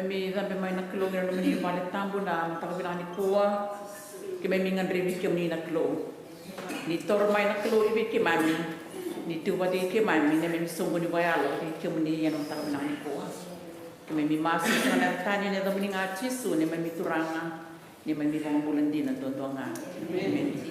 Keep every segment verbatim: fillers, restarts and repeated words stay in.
Keimami cabe mai na Kalou ena nomuni vale tabu na mataka vinaka nikua. Keimami gadrevi kemuni na Kalou. Ni toro mai na Kalou i vei keimami. Ni tu vata kei keimami, neimami soqo ni vakayalo vei kemuni ena mataka vinaka nikua. Keimami masu ena yaca tani ena yacamuni ga Jisu, neimami Turaga, neimami iVakabula dina duadua ga. Emeni.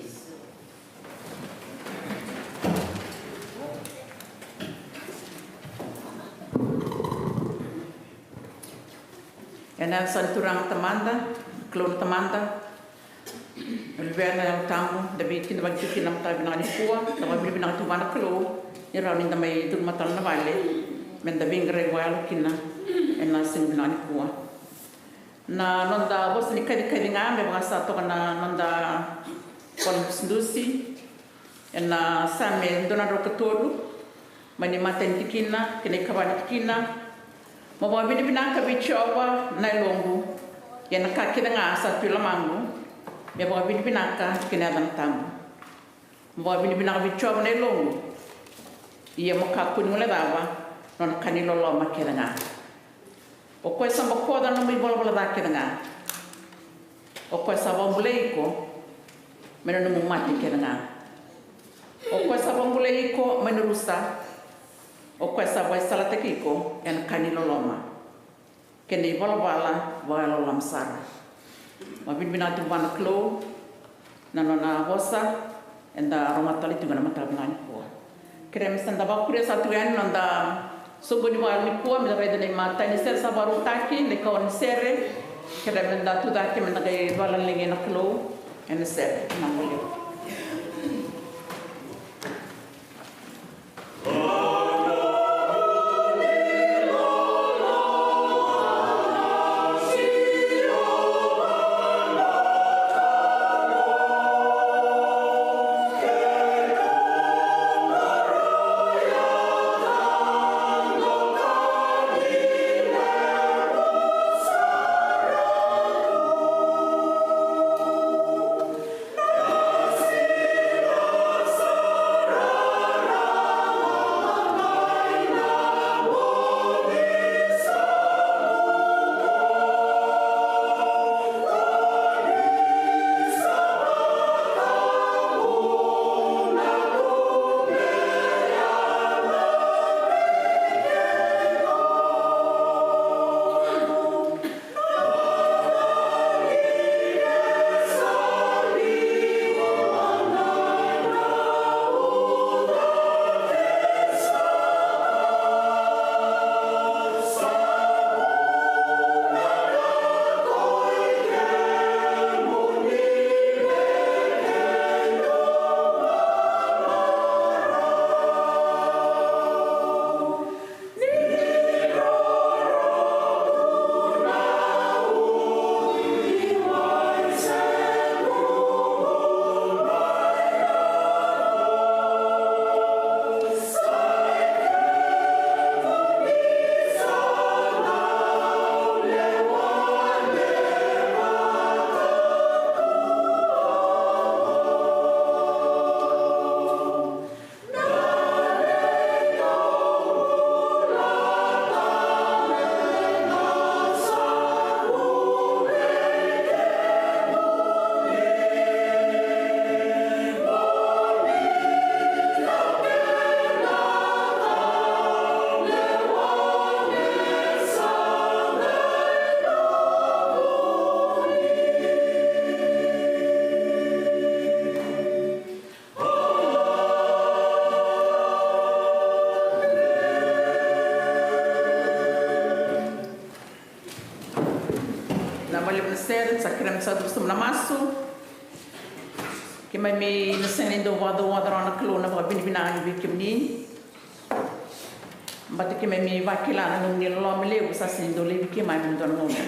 Ena yaca ni Turaga Tamada, Kalou na Tamada, na Luvena, na Yalo Tabu, da veitinavaki tiko kina na mataka vinaka nikua, da vakavinavinaka tiko vua na Kalou ni rawa ni da mai curu matana na vale, me da veiqaravi vakayalo kina ena siga vinaka nikua. Na noda vosa ni kacikaci ga me vaka sa toka na noda vola dusidusi, ena Same dua na drau ka tolu, mai na imatai ni tikina kei na ikava ni tikina. Mo vakavinavinaka vei Jiova na yaloqu, ia na ka kece ga sa tu e lomaqu, me vakavinavinaka ki na yacana tabu. Mo vakavinavinaka vei Jiova na yaloqu, ia mo kakua ni guilecava na nona ka ni loloma kece ga. O koya sa bokoca na nomu ivalavala ca kece ga. O koya sa vakabulai iko mai na nomu mate kece ga. O koya sa vakabulai iko mai na rusa. O koya sa vakaisalataki iko ena ka ni loloma kei na ivalavala vakayalololoma sara. Vakavinavinaka tiko vua na Kalou na nona vosa eda rogoca tale tiko ena mataka vinaka nikua. Kerea me sa da vakuria sa tu yani na noda soqo ni vakayalo nikua, me da raica na imatai ni sere sa vakarautaki, na ikaono ni sere. Kerea me da tu cake me da qai vakalagilagi na Kalou ena sere. Naka vakalevu. Na vale na sere, sa kerea me sa tu sobu na masu. Keimami na sega ni dau vakacauoca rawa na Kalou na vakavinavinaka ni vei kemuni. Baleta keimami vakila na nomuni loloma levu sa sega ni dau laivi keimami ena dua na gauna.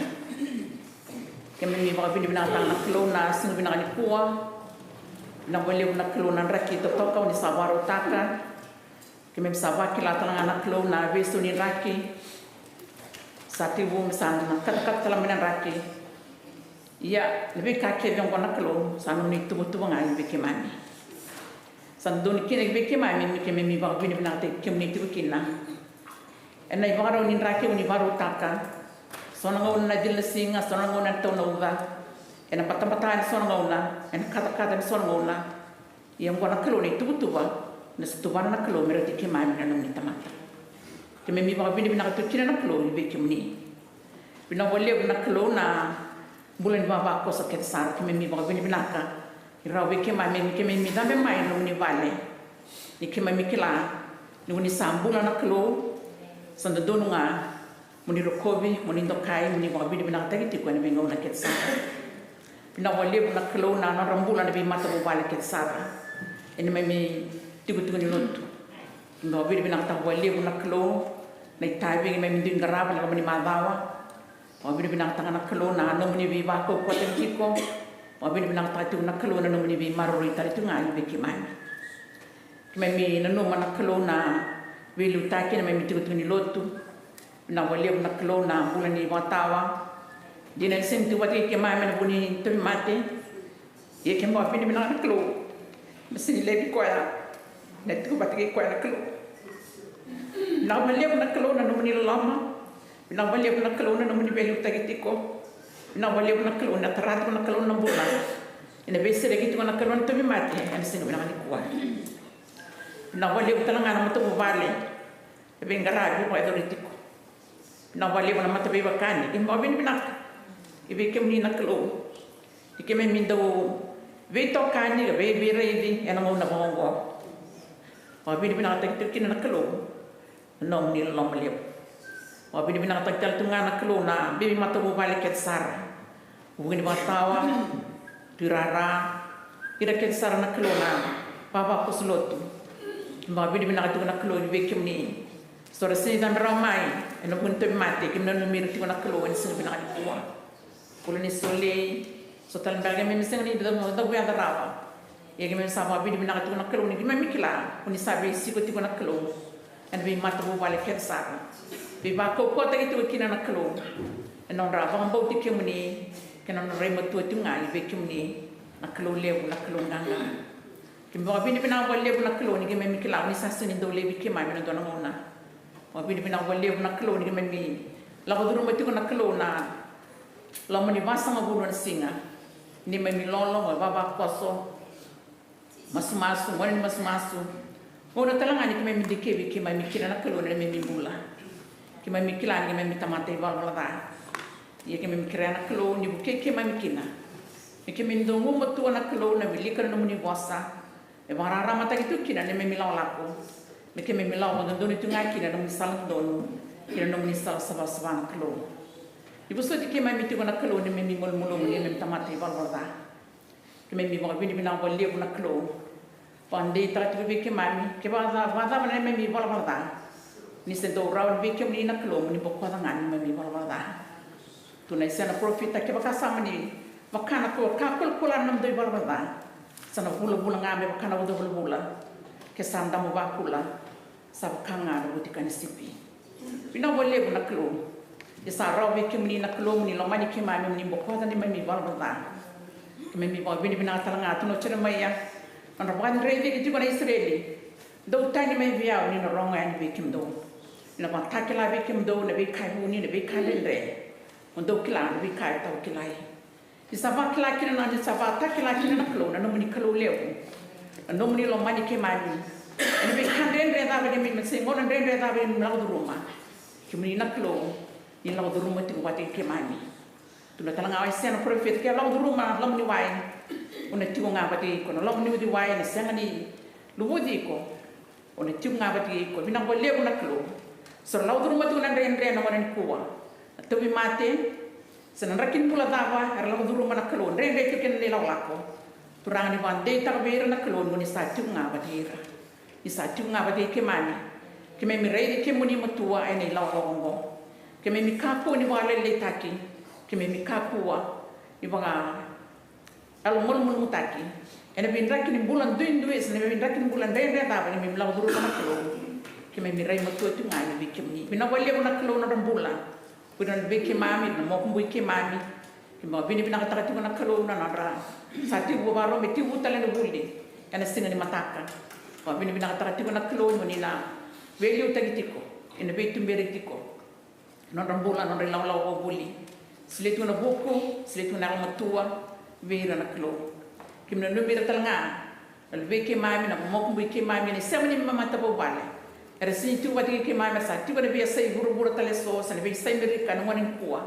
Keimami vakavinavinakataka na Kalou na siga vinaka nikua. Vinaka vakalevu na Kalou na draki totoka o ni sa vakarautaka. Keimami sa vakila tale ga na Kalou na veisau ni draki. Sa tekivu me sa na katakata tale mai na draki. Ia, na veika kece oqo na Kalou sa nomuni ituvatuva ga vei keimami. Sa dodonu kina vei keimami me keimami vakavinavinakataki kemuni tiko kina. Ena ivakarau ni draki o ni vakarautaka, So na gauna na cila na siga, so na gauna na tau na uca, ena batabata ni so na gauna, ena kacakaca ni so na gauna. Ia oqo na Kalou na ituvatuva, na sa tuvana na Kalou me rauti keimami na nomuni tamata. Keimami vakavinavinaka tu kina na Kalou vei kemuni. Vinaka vakalevu na Kalou na bula ni vavakoso kece sara, keimami vakavinavinaka. Ni rawa vei keimami, ni keimami cabe mai na nomuni vale. Ni keimami kila ni oni sa bula na Kalou, sa dodonu ga mo ni rokovi, mo ni dokai, mo ni vakavinavinakataki tiko ena veigauna kece sara. Vinaka vakalevu na Kalou na nodra bula na veimatavuvale kece sara ena neimami tikotikoti ni lotu. Keimami vakavinavinakataka vakalevu na Kalou na itavi keimami dui qarava ena loma ni macawa. Vakavinavinakataka na Kalou na nomuni veivakaukauwataki tiko. Vakavinavinakataka tiko na Kalou na nomuni veimaroroi tale tu ga vei keimami. Keimami nanuma na Kalou na veiliutaki ena neimami tikotikoti ni lotu. Vinaka vakalevu na Kalou na bula ni vakatawa. Dina ni sega ni tu vata kei keimami ena vuku ni tauvimate. Ia keimami vakavinavinaka na Kalou. Na sega ni laivi koya. Na tiko vata kei koya na Kalou. Vinaka vakalevu na Kalou na nomuni loloma. Vinaka vakalevu na Kalou na nomuni veiliutaki tiko. Vinaka vakalevu na Kalou na tara tiko na Kalou na bula. Ena veisereki tiko na Kalou na tauvimate ena siga vinaka nikua. Vinaka vakalevu tale ga na matavuvale. E veiqaravi vakayacori tiko. Vinaka vakalevu na mataveivakani, keimami vakavinavinaka vei kemuni na Kalou. Ni keimami dau veitokani ka veiveiraici ena gauna vaka oqo. Vakavinavinakataki tiko kina na Kalou na nomuni loloma levu. Vakavinavinakataki tale tu ga na Kalou na veimatavuvale kece sara. Vuku ni vakatawa, tuirara, ira kece sara na Kalou na vavakoso lotu. Keimami vakavinavinaka tiko na Kalou ni vei kemuni. So ra sega ni cabe rawa mai ena vuku ni tauvimate, keimami nanumi ira tiko na Kalou ena siga vinaka nikua. Bula ni solia, so tale beka keimami sega ni cavuyaca rawa. Ia keimami sa vakavinavinaka tiko na Kalou ni keimami kila oni sa veisiko tiko na Kalou. Ena veimatavuvale kece sara. Veivakaukauwataki tiko kina na Kalou. Ena nodra vakabauti kemuni, kei na nodra imatua tiko ga vei kemuni. Na Kalou levu, na Kalou qaqa. Keimami vakavinavinaka vakalevu na Kalou ni keimami kila oni sa sega ni dau laivi keimami ena dua na gauna. Vakavinavinaka vakalevu na Kalou ni keimami lako curuma tiko na Kalou na loma ni vasagavulu na siga. Neimami lolo, vavakoso. Masumasu, gone ni masumasu. Gauna tale ga ni keimami dikevi keimami kina na Kalou ena neimami bula. Keimami kila ni keimami tamata ivalavala ca. Ia keimami kerea na Kalou ni vukei keimami kina. Me keimami dau gumatua na Kalou na wilika na nomuni vosa. Me vakararamataki tu kina na neimami lakolako. Me keimami lako vakadodonu tu ga kina na nomuni sala dodonu. Kei na nomuni sala savasava na Kalou. Ni vosoti keimami tiko na Kalou ena neimami malumalumu, neimami tamata ivalavala ca. Keimami vakavinavinaka vakalevu na Kalou. Vakadeitaka tiko vei keimami, kevaka vakacava na neimami ivalavala ca. Ni se dau rawa ni vei kemuni na Kalou, mo ni bokoca ga na neimami ivalavala ca. Tukuna o Aisea na parofita, kevaka sa mani vaka na ka kolikola na nomudou ivalavala ca. Sa na vulavula ga me vaka na uca vulavula. Ke sa damu vakula. Sa vaka ga na vutika ni sipi. Vinaka vakalevu na Kalou. Ia sa rawa vei kemuni na Kalou mo ni lomani keimami mo ni bokoca na neimami ivalavala ca. Keimami vakavinavinaka tale ga, tukuna o Jeremaia. Nodra vakadreti tiko na Isireli. Dou tagi mai vei au ni na rogo yani vei kemudou. Ni na vakatakila vei kemudou na veika e vuni, na veika e dredre. Mo dou kila na veika e tawakilai. Ni sa vakila kina na, ni sa vakatakila kina na Kalou, na nomuni Kalou levu. Na nomuni lomani keimami. Ena veika dredre cava neimami, se gauna dredre cava neimami lako curuma. Kemuni na Kalou, ni lako curuma tiko vata kei keimami. Tukuna tale ga o Aisea na parofita, ke lako curuma na loma ni wai. O na tiko ga vata kei iko, na loma ni uciwai, na sega ni luvuci iko. O na tiko ga vata kei iko, vinaka vakalevu na Kalou. So ra lako curuma tiko na dredre ena gauna nikua. Na tauvimate, se na draki ni bula cava, era lako curuma na Kalou. Dredre tiko kina na ilakolako. Turaga ni vakadeitaka vei ira na Kalou, ni sa tiko ga vata kei ira. Ni sa tiko ga vata kei keimami. Keimami raici kemuni matua ena ilakolako oqo. Keimami kakua ni vakalailaitaki. Keimami kakua ni vaka Yalo malumalumutaki. Ena veidraki ni bula duidui, se na veidraki ni bula dredre cava neimami lako curuma na Kalou. Keimami rai matua tu ga ena vei kemuni. Vinaka vakalevu na Kalou na nodra bula. Vei ira na vei keimami, na mokobui keimami. Keimami vakavinavinakataka tiko na Kalou na nodra. Sa tiko vakarau me tiko tale na vuli. Ena siga ni mataka. Vakavinavinakataka tiko na Kalou mo ni na veiliutaki tiko. Ena veituberi tiko. nodra bula, nodra ilawalawa vakavuli. Solia tiko na vuku, solia tiko na yalomatua vei ira na Kalou. Keimami nanumi ira tale ga na luvei keimami, na vamakubui keimami ena isema ni neimami matavuvale. Era sega ni tiko vata kei keimami, era sa tiko ena veiyasai vuravura tale eso, se na veiyasai Merika ena gauna nikua,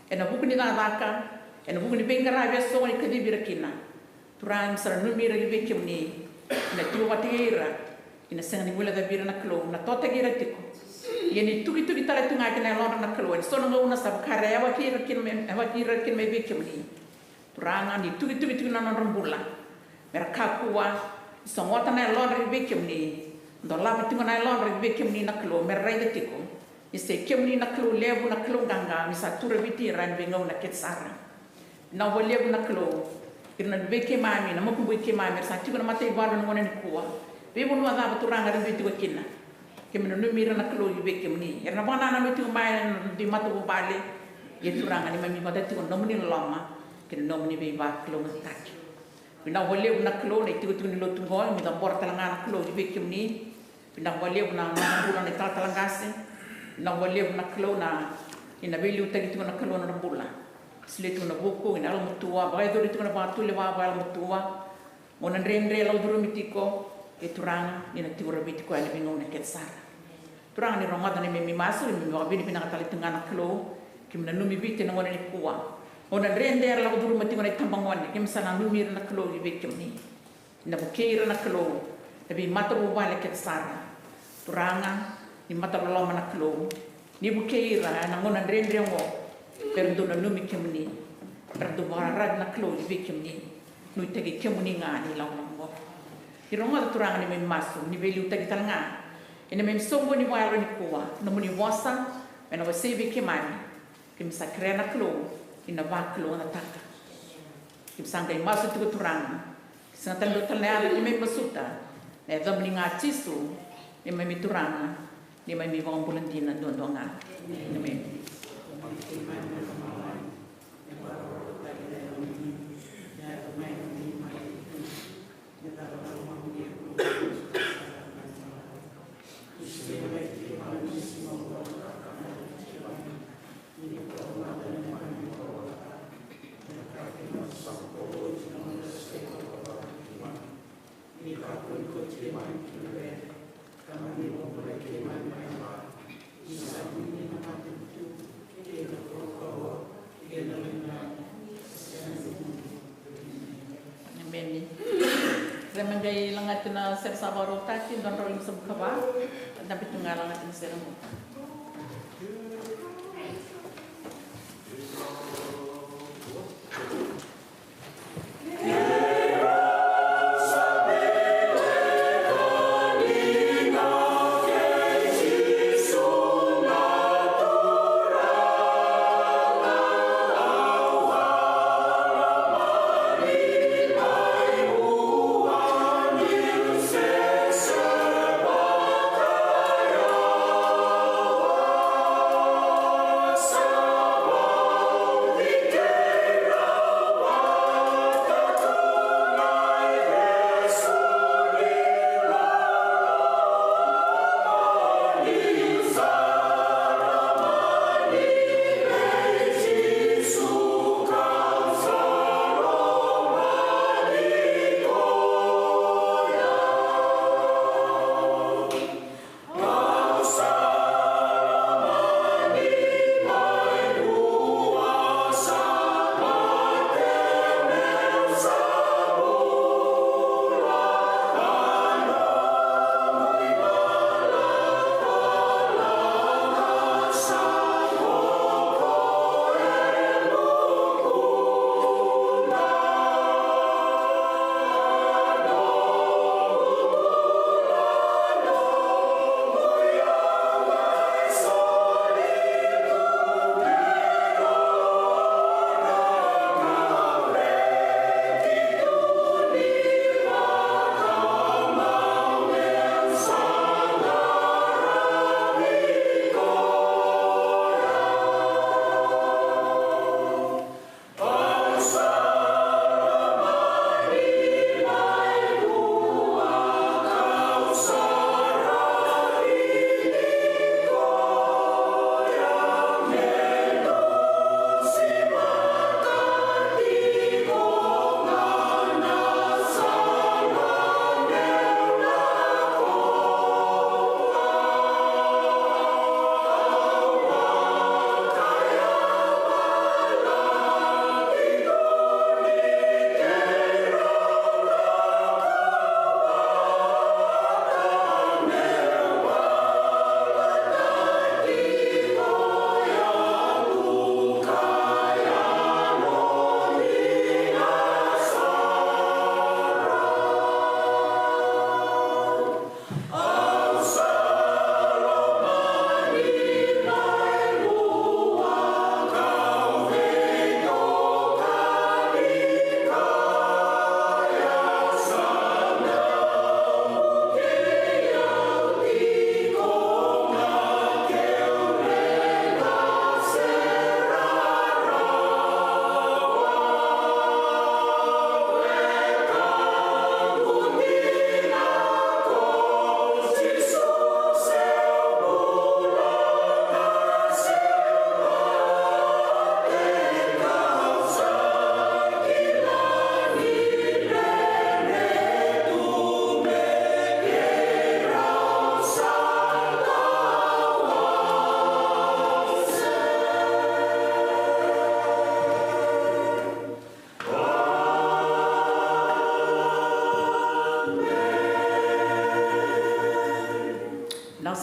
ena vuku ni cakacaka, ena vuku ni veiqaravi eso oni kacivi ira kina. Turaga, keimami sa nanumi ira ki vei kemuni, ni na tiko vata kei ira, ni na sega ni guilecavi ira na Kalou, na totaki ira tiko. Ia ni tukituki tale tu ga kina yalodra na Kalou ena so na gauna sa vaka era yavaki ira kina mai, yavaki ira kina mai vei kemuni. Turaga, ni tukituki tiko na nodra bula, me ra kakua ni sogota na yalodra ki vei kemuni. Dolava tiko na yalodra ki vei kemuni na Kalou, me ra raica tiko ni sa i kemuni na Kalou levu, na Kalou qaqa, ni sa turaviti ira ena veigauna kece sara. Vinaka vakalevu na Kalou, ira na luvei keimami, na makubui keimami, era sa tiko ena mataivalu ena gauna nikua. Veivanua cava, Turaga, era dui tiko kina, keimami nanumi ira na Kalou ki vei kemuni. Era na vakanananu tiko mai ena dui matavuvale. Ia Turaga, neimami vata tiko na nomuni loloma kei na nomuni veivakalougatataki. Vinaka vakalevu na Kalou na itikotiko ni lotu qo, keimami cabora tale ga na Kalou ki vei kemuni. Vinaka vakalevu na nodra bula na italatala qase. Vinaka vakalevu na Kalou na, ni na veiliutaki tiko na Kalou na nodra bula. Solia tiko na vuku, na yalomatua, vakayacori tiko na vakatulewa vakayalomatua. Gauna dredre e lako curumi tiko, e Turaga, ni na tiko raviti koya ena veigauna kece sara. Turaga, ni rogoca na neimami masu, keimami vakavinavinakataka tale tu ga na Kalou, keimami nanumi Viti ena gauna nikua. Gauna dredre era lako curuma tiko na itabagone, keimami sa nanumi ira na Kalou ki vei kemuni. Ni na vukei ira na Kalou na veimatavuvale kece sara. Turaga, ni mataloloma na Kalou, ni vukei ira ena gauna dredre oqo, me ra dau nanumi kemuni, me ra dau vakararavi na Kalou ki vei kemuni, nuitaki kemuni ga na ilawalawa oqo. Ni rogoca, Turaga, na neimami masu, ni veiliutaki tale ga ena neimami soqoni vakayalo nikua, nomuni vosa me na wasei vei keimami. Keimami sa kerea na Kalou ni na vakalougatataka. Keimami sa qai masu tiko, Turaga. Sega tale dua tale na yaca keimami masuta, na yacamuni ga Jisu, neimami Turaga, neimami iVakabula dina duadua ga. Emeni. Emeni. Kerea me qai lagati na sere sa vakarautaki, dua na drau limasagavulu ka va. Dabe tu ga, lagati na sere qo.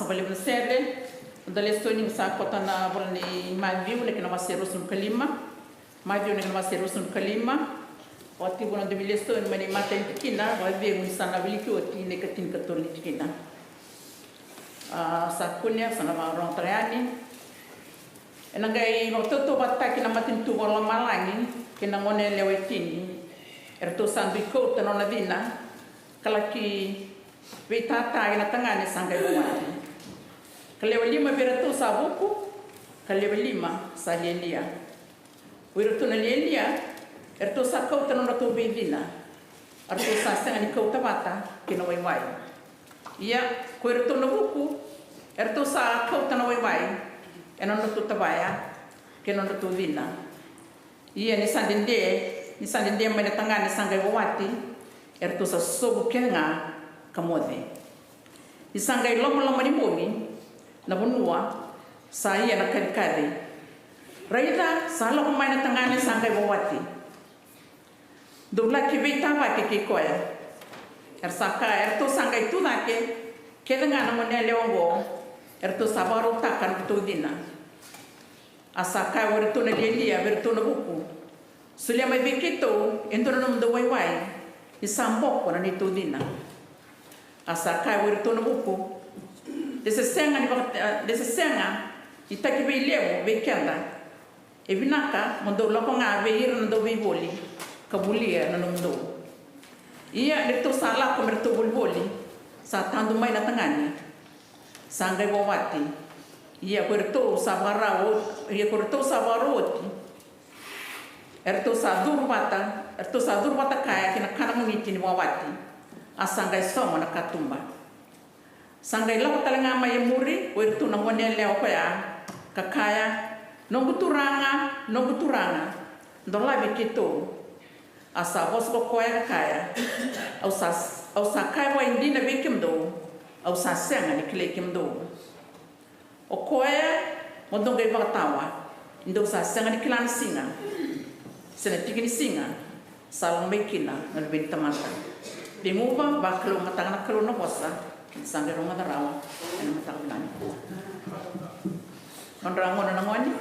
Sa valevu na sere, na lesoni sa koto na vola ni Maciu na kena wase ruasagavulu ka lima. Maciu na kena wase ruasagavulu ka lima. Wativu na dauvei lesoni mai na imatai ni tikina, vakacegu ni sa na wiliki oti na ikatinikatolu ni tikina. A, sa kunea, sa na vakarogotaka yani. Ena qai vakatautauvatataki na matanitu vakalomalagi kei na gone yalewa e tini. Eratou sa dui kauta na nona cina, ka laki veitata kei na tagane sa qai vawati. Ka lewe lima vei iratou sa vuku, ka lewe lima sa lialia. O iratou na lialia, eratou sa kauta na nodratou veicina, eratou sa sega ni kauta vata kei na waiwai. Ia, ko iratou na vuku, eratou sa kauta na waiwai ena nodratou tavaya kei na nodratou cina. Ia ni sa dede, ni sa dede mai na tagane sa qai vawati, eratou sa sovu kece ga ka moce. Ni sa qai lomaloma ni bogi na vanua, sa ia na kacikaci. Raica, sa lako mai na tagane sa qai vawati. Dou laki veitavaki kei koya. Era sa kaya, eratou sa qai tu cake kece ga na gone yalewa oqo, eratou sa vakarautaka na nodratou cina. A sa kaya o iratou na lialia vei iratou na vuku, solia mai vei keitou e dua na nomudou waiwai, ni sa boko na neitou cina. A sa kaya o iratou na vuku, de se sega ni vaka, de se sega ni takiveilevu vei keda, e vinaka mo dou lako ga vei ira na dauveivoli ka volia na nomudou. Ia ni ratou sa lako me ratou volivoli, sa tadu mai na tagane sa qai vawati. Ia ko iratou sa vakarau, ia ko iratou sa vakarau oti, eratou sa curu vata, eratou sa curu vata kaya ki na kana magiti ni vawati, a sa qai sogo na katuba. Sa qai lako tale ga mai e muri o iratou na gone yalewa koya, ka kaya, noqu turaga, noqu turaga, dolavi keitou. A sa vosa ko koya ka kaya, au sa, au sa kaya vakaidina vei kemudou, au sa sega ni kilai kemudou. O koya mo dou qai vakatawa, ni dou sa sega ni kila na siga se na tiki ni siga sa lako mai kina na Luve ni tamata. Ceguva, vakalougatataka na Kalou na vosa, keda sa qai rogoca rawa ena mataka vinaka. Nodra gauna na gone.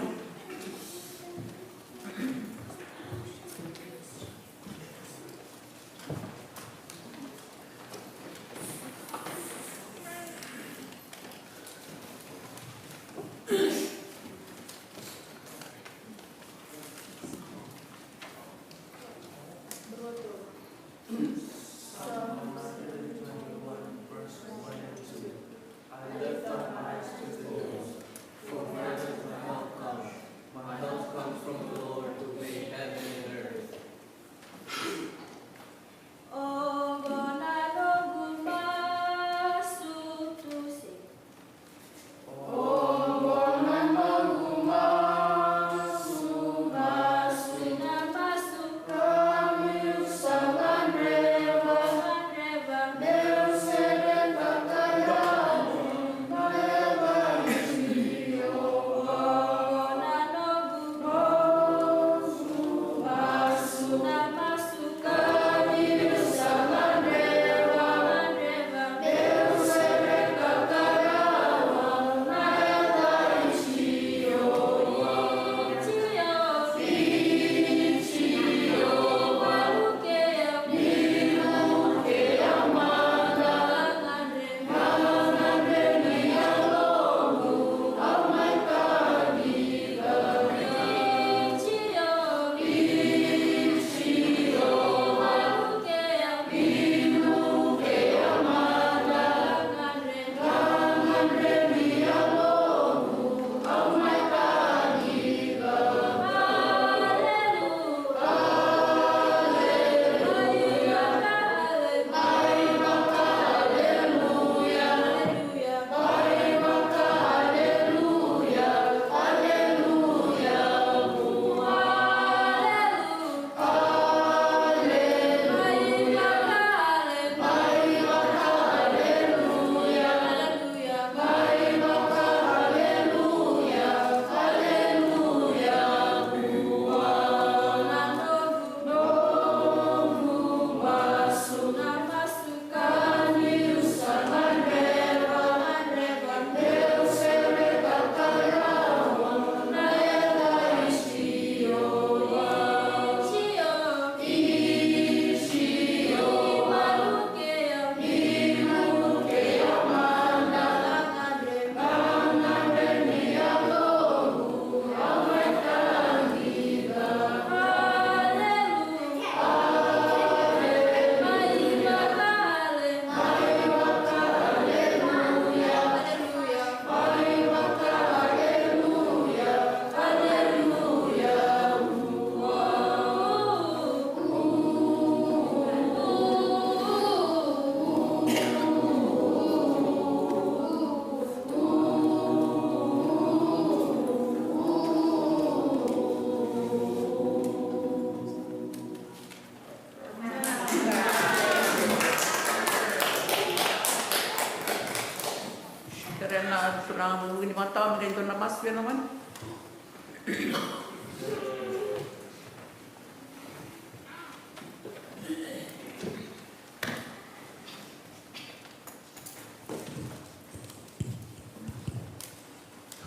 Sa vuki ni matau me qai dua na masu vei na mani.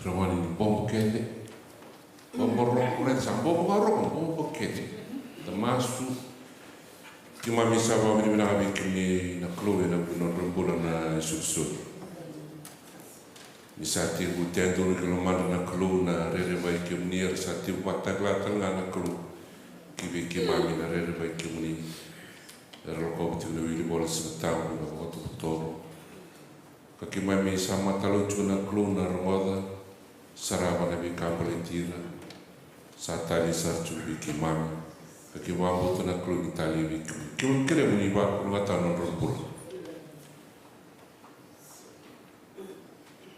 Ra mani bobo kece. Bobo roko, raica sa bobo ga roko, bobo kece. Da masu. Keimami sa vakavinavinaka vei kemuni na Kalou ena vuku ni nodra bula na isolisoli. Ni sa tekivu tei donu ki lomadra na Kalou na rerevaki kemuni, era sa tekivu vakatagila tale ga na Kalou ki vei keimami na rerevaki kemuni. Era lakova tiko na wili vola Siga Tabu, na vakatovotovo. Ka keimami sa matalotu tiko na Kalou na rogoca, sarava na veika baleti ira. Sa talevi sara tiko vei keimami. Ka keimami vakabauta na Kalou ni talevi vei keimami. Keimami kerea mo ni vakalougatataka na nodra bula.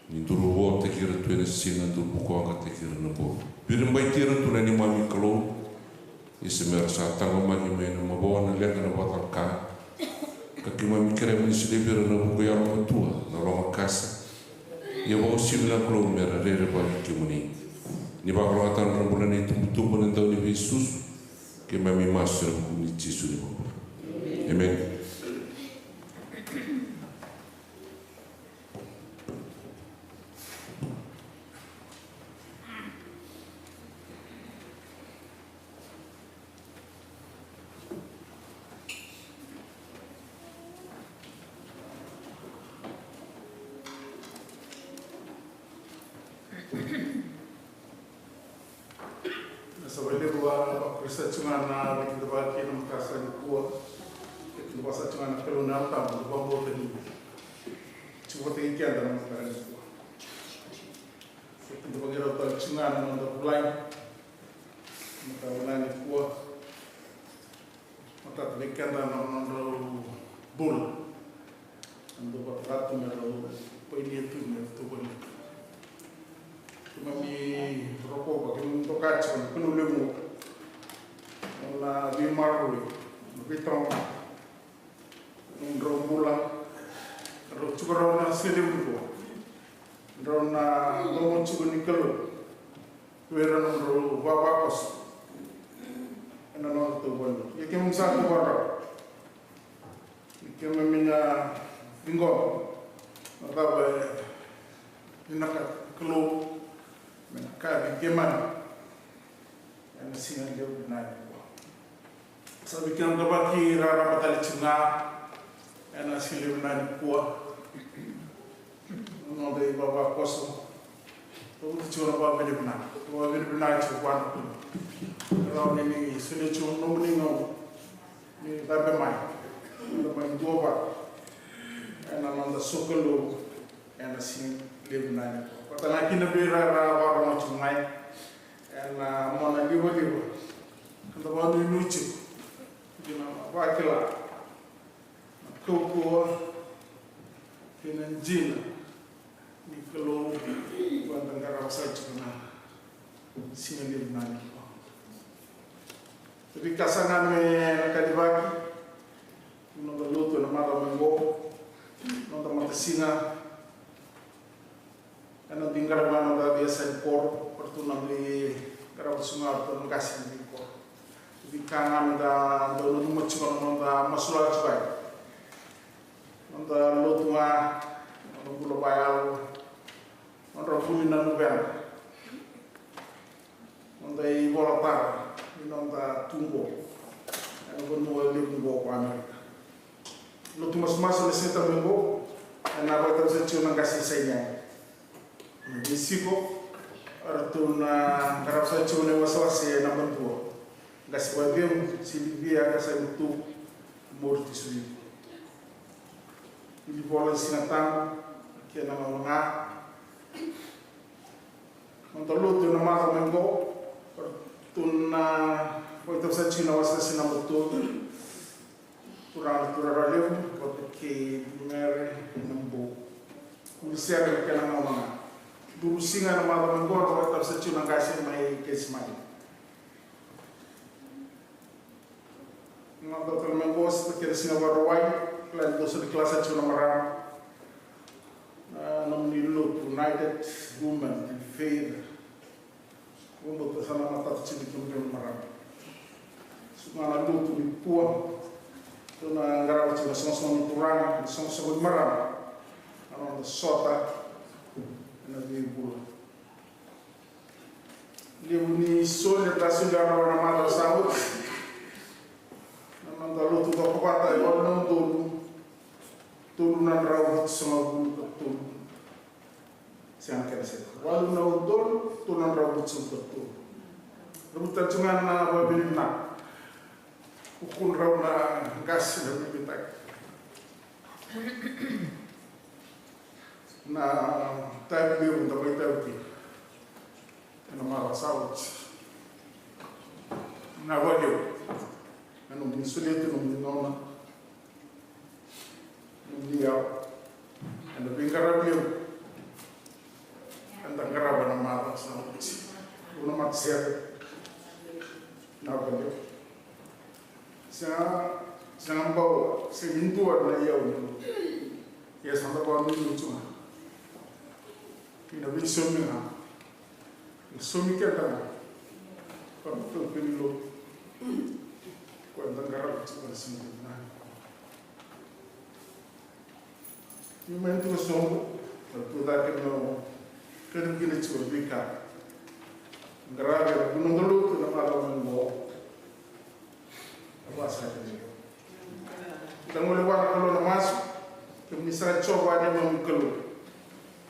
Ni duru votaki ira tu ena siga, duru bukawaqa taki ira na bogi. Viribaiti ira tu na neimami Kalou. Ia se mera sa taqomaki mai na mavoa, na leqa, na vakacalaka. Ka keimami kerea mo ni solia vei ira na vuku yalomatua, na lomakasa. Ia vakauasivi na Kalou mera rerevaki kemuni. Ni vakalougatataka na nodra bula na itubutubu, na dau ni veisusu. Keimami masu ena vuku i Jisu na iVakabula. Emeni. Na sa vakalevu a vakuria sara tiko ga na veikidavaki ena mataka sa nikua. Veikidavaki sara tiko ga na Kalou na Yalo Tabu, na vakabauta ni tiko vata kei keda na mataka nikua. Veikidavaki rau tale tiko ga na noda vulagi na mataka nikua. Matata vei keda na nodrau bula. Na dau vata tu me rau painia tu me rau tu voli. Keimami rokova, keimami doka tiko na Kalou levu oqo. Na veimaroroi, na veitaqomaki. Na nodrau bula. Rau tiko rau na siga levu oqo. Rau na domo tiko ni Kalou. Vei ira na nodrau vavakoso ena nodratou vanua. Ia keimami sa tu vakarau ni keimami na ciqoma na cava e vinakata na Kalou me na kaya vei keimami ena siga levu vinaka nikua. Sa veikidavaki raraba tale tiko ga ena siga levu vinaka nikua. Na noda ivavakoso. Cavuta tiko na vakavinavinaka. Vakavinavinaka tiko vua na Kalou. Rawa ni ni solia tiko na nomuni gauna ni cabe mai, da mai duavata ena noda sokalou ena siga levu vinaka nikua. Vata ga kina vei ira era vakarorogo tiko mai ena mona livaliva. Ka da vakanuinui tiko ki na vakila na kaukauwa kei na dina ni Kalou, koya da qarava sara tiko na siga levu vinaka nikua. Veika sara ga me na kacivaki na noda lotu ena macawa mai oqo, noda matasiga. Ena dui qarava na noda veiyasai ni koro, o ratou na dui qarava tiko ga o ratou na qase ni veikoro. Veika ga meda dau nanuma tiko na noda masulaka tiko yani. Noda lotu ga, noda bula vakayalo, nodra vuli na luvena. Noda ivolatara ni noda tu qo ena vanua levu qo ko Amerika. Lotu masumasu ena siga tabu qo ena vakatau sara tiko na qase i Saini yani. Na veisiko, o ratou na qarava sara tiko na iwasewase naba dua. Qase vakacegu, Silivia Kasavutu Mori Tisurivua. Wilivola ni Siga Tabu, kena gauna ga. Noda lotu ena macawa mai qo, o ratou na vakatau sara tiko na iwasewase naba dua. Turaga na Turaga Levu vata kei Dumere Nabou. Kurisere na kena gauna ga. Durusiga ena macawa mai qo, vakatau sara tiko na qase mai Kesimani. Macawa tale mai qo, sa kena siga Vakarauwai, kila ni dou sa kila sara tiko na marama. Na nomuni lotu United Women in Faith. Vakabauta sa na matata tiko kina na marama. Suka na lotu nikua. Tou na qarava tiko na soqosoqo ni turaga, na soqosoqo ni marama. Na noda sota ena veivula. Levu ni soli eda solia na macawa sa oti. Na noda lotu toka vata e walu na udolu tolu na drau vitusagavulu ka tolu. Sega, kena sega. Walu na udolu tolu na drau vitusagavulu ka tolu. Ravuta tiko ga na vavinavinaka. Ukudrau na qase na veiveitaki. Na tavi levu da mai tavi kina ena macawa sa oti. Na vakalevu na nomuni solia tu na nomuni gauna, nomuni yalo ena veiqaravi levu eda qarava na macawa sa oti. Au na matasere. Na vakalevu. Sega, sega bau, sega ni dua na iyau ni lotu. Ia sa da vakanuinui tu ga. Kei na veisaumi ga. Na saumi keda ga. Vakanuinui ni lotu. Koya eda qarava tiko na siga nikua. Ni mai na tiko sobu, na tu cake na o kena kina tiko na veika. Qaravi na noda lotu na macawa mai qo. A vasa kina. Da gole vua na Kalou na masu. Kemuni saka Jiova neimami Kalou.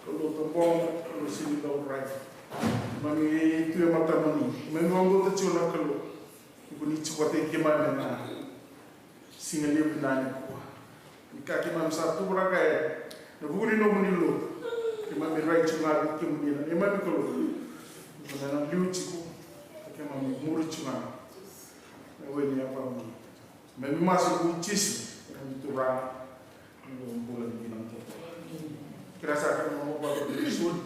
Kalou tabogo, Kalou sega ni laurai. Mami tu e matamuni. Mami vakabauta tiko na Kalou. Ni ko ni tiko vata kei keimami na siga levu vinaka nikua. Ni ka keimami sa tuvakarau ena vuku ni nomuni lotu. Keimami rai tiko ga vei kemuni na neimami Kalou. Ni ko na liu tiko. Keimami muri tiko ga. Na we ni yavamuni. Keimami masu ena vuku i Jisu. Keimami Turaga. Keimami bula ni kina. Kira sa keimami bula ni soli.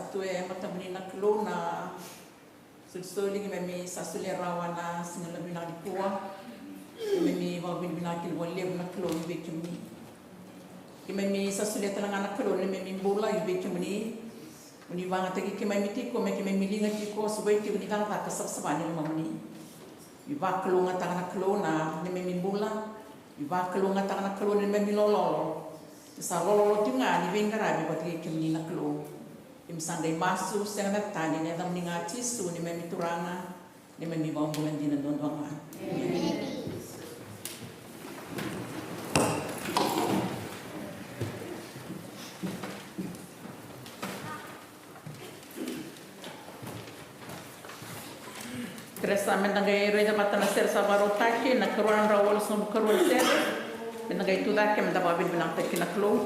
Tu e matamuni na Kalou na solisoli keimami sa solia rawa na siga vinaka nikua. Keimami vakavinavinaka kina vakalevu na Kalou ni vei kemuni. Keimami sa solia tale ga na Kalou na neimami bula i vei kemuni. Mo ni vagataki keimami tiko me keimami liga tiko, suvai tiko ni cakacaka savasava ni lomamuni. Ni vakalougatataka na Kalou na neimami bula. Ni vakalougatataka na Kalou na neimami lololo. Ke sa lololo tiko ga ni veiqaravi vata kei kemuni na Kalou. Keimami sa qai masu sega na tani ena yacamuni ga Jisu neimami Turaga, neimami iVakabula dina duadua ga. Keresa meda qai raica vata na sere sa vakarautaki, na karua na drau walusagavulu karua na sere. Meda qai tu cake meda vakavinavinakataki na Kalou.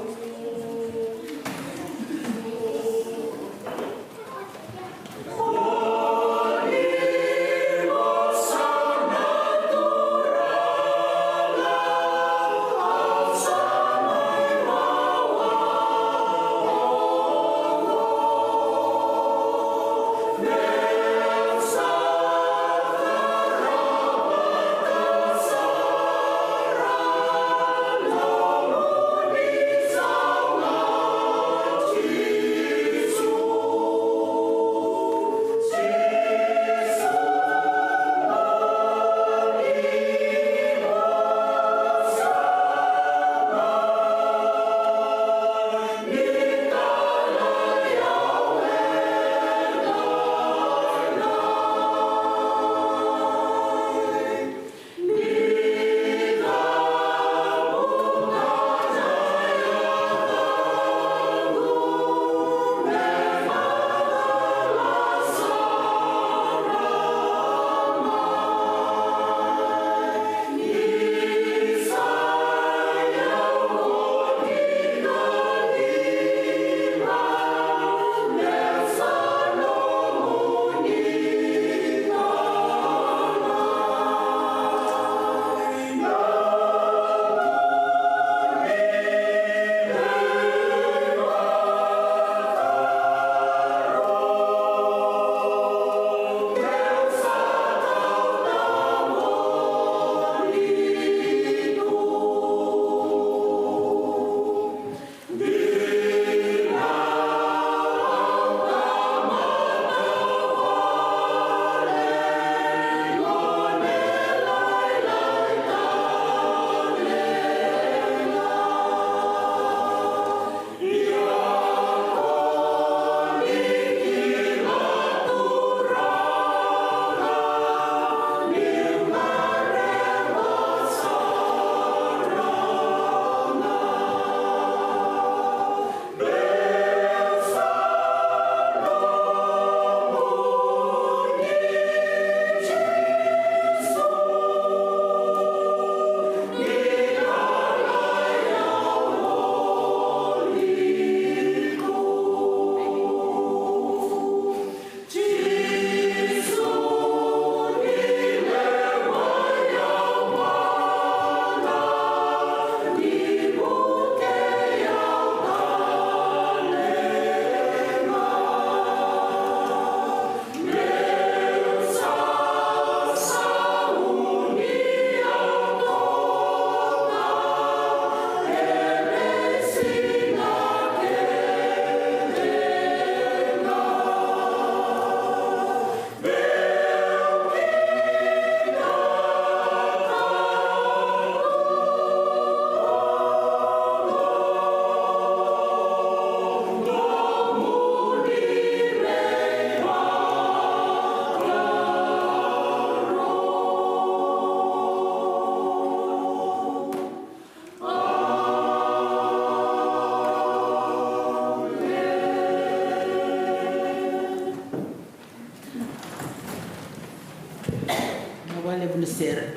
Vinaka vakalevu na sere.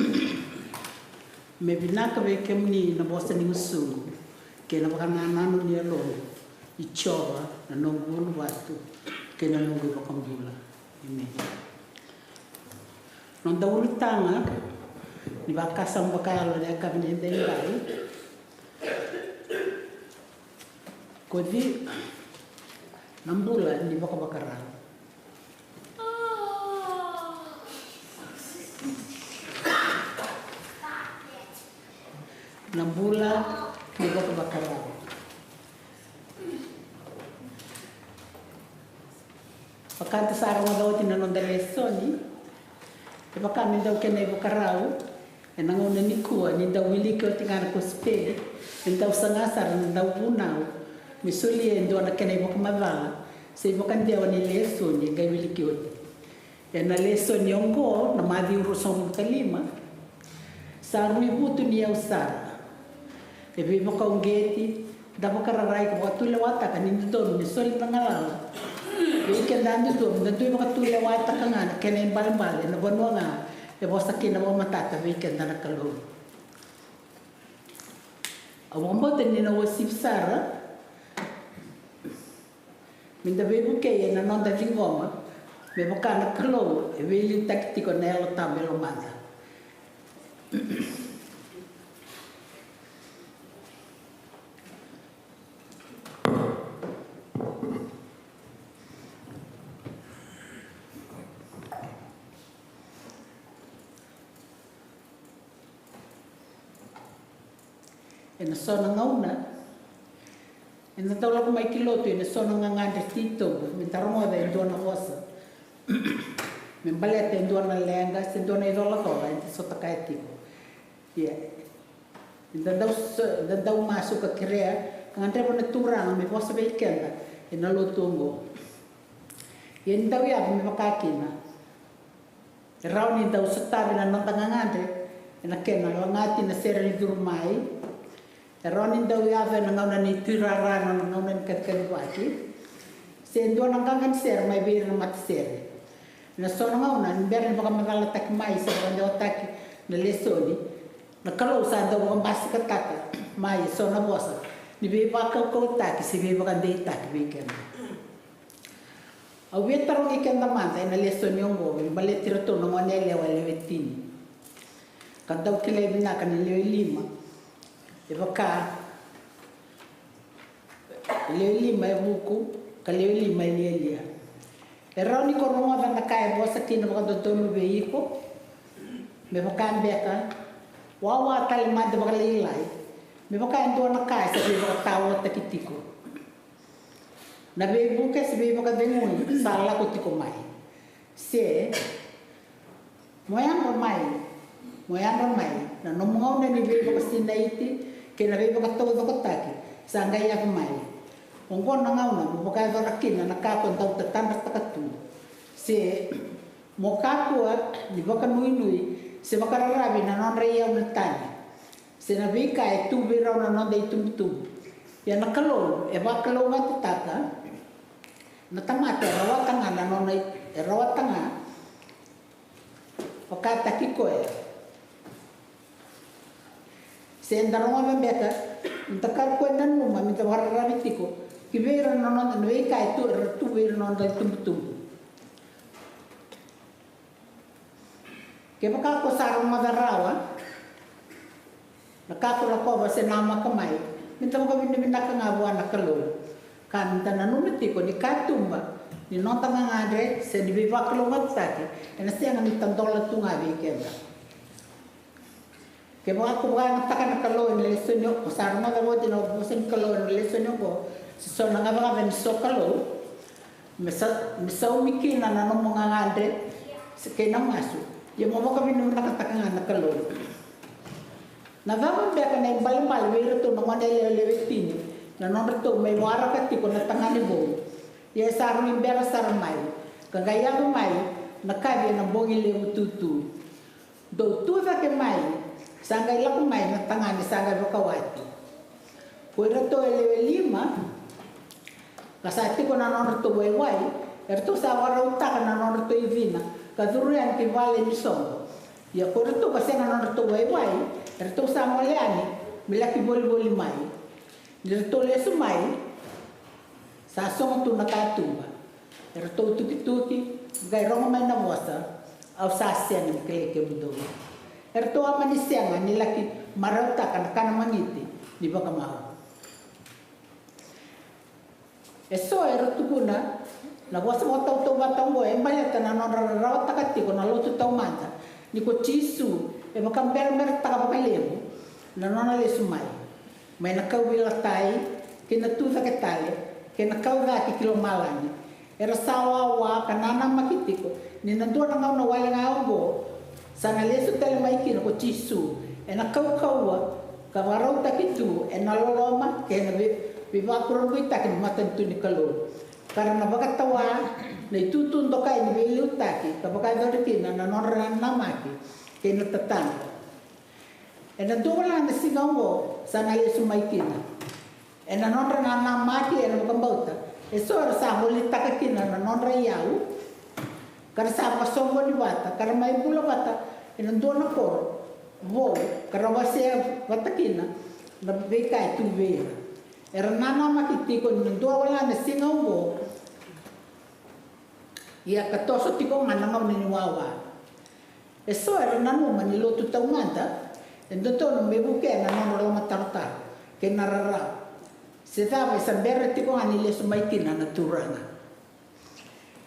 Me vinaka vei kemuni na vosa ni gusuqu kei na vakanananu ni yaloqu, i Jiova na noqu uluvatu kei na noqu iVakabula. Emeni. Noda ulutaga ni vakasama vakayalo ena yakavi ni edaidai. Ko ci, Na bula ni vakavakarau. Na bula ni vakavakarau. Vaka da sa rogoca oti na noda lesoni, e vaka me dau kena ivakarau ena gauna nikua ni dau wiliki oti ga na kosipeli, ni dau saga sara na dau vunau me solia e dua na kena ivakamacala se ivakadewa ni lesoni e qai wiliki oti. Ena lesoni oqo, na Maciu ruasagavulu ka lima, sa rui vutuniyau sara. E veivakauqeti, da vakararai ka vakatulewataka ni dodonu me soli na galala vei keda yadudua, me da dui vakatulewataka ga na kena ibalebale ena vanua ga e vosa kina vakamatata vei keda na Kalou. Au vakabauta ni na uasivi sara me da veivukei ena noda ciqoma me vaka na Kalou e veiliutaki tiko na Yalo Tabu e lomada. Ena so na gauna eda dau lako mai ki lotu ena so na gagadre titobu me da rogoca e dua na vosa me baleta e dua na leqa se dua na icolacola eda sota kaya tiko. Ia, eda dau so, eda dau masu ka kerea ka gadreva na Turaga me vosa vei keda ena lotu oqo. Ia ni dau yaco me vaka kina, e rawa ni dau sotavi na noda gagadre ena kena lagati na sere ni curu mai. E rawa ni dau yaco ena gauna ni tuirara, na gauna ni kacikacivaki, se dua na qaqa ni sere mai vei ira na matasere. Ena so na gauna ni bera ni vakamacalataki mai se vakadewataki na lesoni, na Kalou sa dau vakabasikataka mai eso na vosa ni veivakaukauwataki se veivakadeitaki vei keda. Au via tarogi keda mada ena lesoni oqo me baleti iratou na goneyalewa e lewe tini, ka dau kilai vinaka ni lewe lima e vaka, lewe lima e vuku ka lewe lima e lialia. E rawa ni ko rogoca na ka e vosa kina vakadodonu vei iko me vaka beka wawa tale mada vakalailai, me vaka e dua na ka e sa veivakataotaki tiko. Na veivuke se veivakacegui sa lako tiko mai, se mo yadra mai, mo yadra mai na nomu gauna ni veivakasinaiti kei na veivakataucokotaki sa qai yaco mai. Oqo na gauna mo vakayacora kina na ka ko dau tatadrataka tu, se mo kakua ni vakanuinui se vakararavi na nodra iyau na tani se na veika e tu vei rau na noda itubutubu. Ia na Kalou e vakalougatataka na tamata e rawata ga na nona i-, e rawata ga vakataki koya. Se da rogoca beka, da kakua ni nanuma me da vakararavi tiko ki vei ira na noda, na veika e tu, era tu vei ira na noda itubutubu. Kevaka ko sa rogoca rawa na ka ko lakova se namaka mai, me da vakavinavinaka ga vua na Kalou, ka me da nanuma tiko ni katuba ni noda gagadre se ni veivakalougatataki ena sega ni tadola tu ga vei keda. Kevaka ko vakayagataka na Kalou ena lesoni oqo, ko sa rogoca oti na vosa ni Kalou ena lesoni oqo, se so na gacagaca ni sokalou, me sa, me saumi kina na nomu gagadre se kei na masu, ia mo vakavinavinakataka ga na Kalou. Na cava beka na ibalebale vei iratou na goneyalewa e lewe tini na nodratou mai waraka tiko na tagane vou, ia e sa rui bera sara mai ka qai yaco mai na kaci ena bogi levu tutu. Dou tu cake mai, sa qai lako mai na tagane sa qai vakawati. Ko iratou e lewe lima ka sa tiko na nodratou waiwai, eratou sa vakarautaka na nodratou icina ka curu yani ki vale ni soqo. Ia ko iratou ka sega na nodratou waiwai, eratou sa gole yani me laki volivoli mai. Ni ratou lesu mai, sa sogo tu na katuba. Eratou tukituki, qai rogo mai na vosa, au sa sega ni kilai kemudou. Eratou a mani sega ni laki marautaka na kana magiti ni vakamau. Eso era tukuna na vosa vakatautauvata oqo e baleta na nodra rarawataka tiko na lotu taumada ni ko Jisu e vakaberabera taka vakalevu na nona lesu mai, mai na kauveilatai kei na tucake tale kei na kaucake ki lomalagi. Era sa wawa ka nanamaki tiko ni na dua na gauna wale ga oqo sa na lesu tale mai kina ko Jisu ena kaukauwa ka vakarautaki tu ena loloma kei na vei-, veivakurabuitaki na matanitu ni Kalou, ka ra na vakatawa na itutu dokai ni veiliutaki ka vakayacori kina na nodra nanamaki kei na tatadra. Ena dua wale na siga oqo sa na lesu mai kina. Ena nodra nanamaki ena vakabauta, eso era sa volitaka kina na nodra iyau, ka ra sa vakasoqoni vata ka ra mai bula vata ena dua na koro vou, ka ra wasea vata kina na veika e tu vei ira. Era nanamaki tiko ni na dua wale na siga oqo, ia ka toso tiko ga na gauna ni wawa. Eso era nanuma ni lotu taumada e dodonu me vukea na nodra lomatarotaro kei na rarawa, se cava e sa bera tiko ga ni lesu mai kina na Turaga.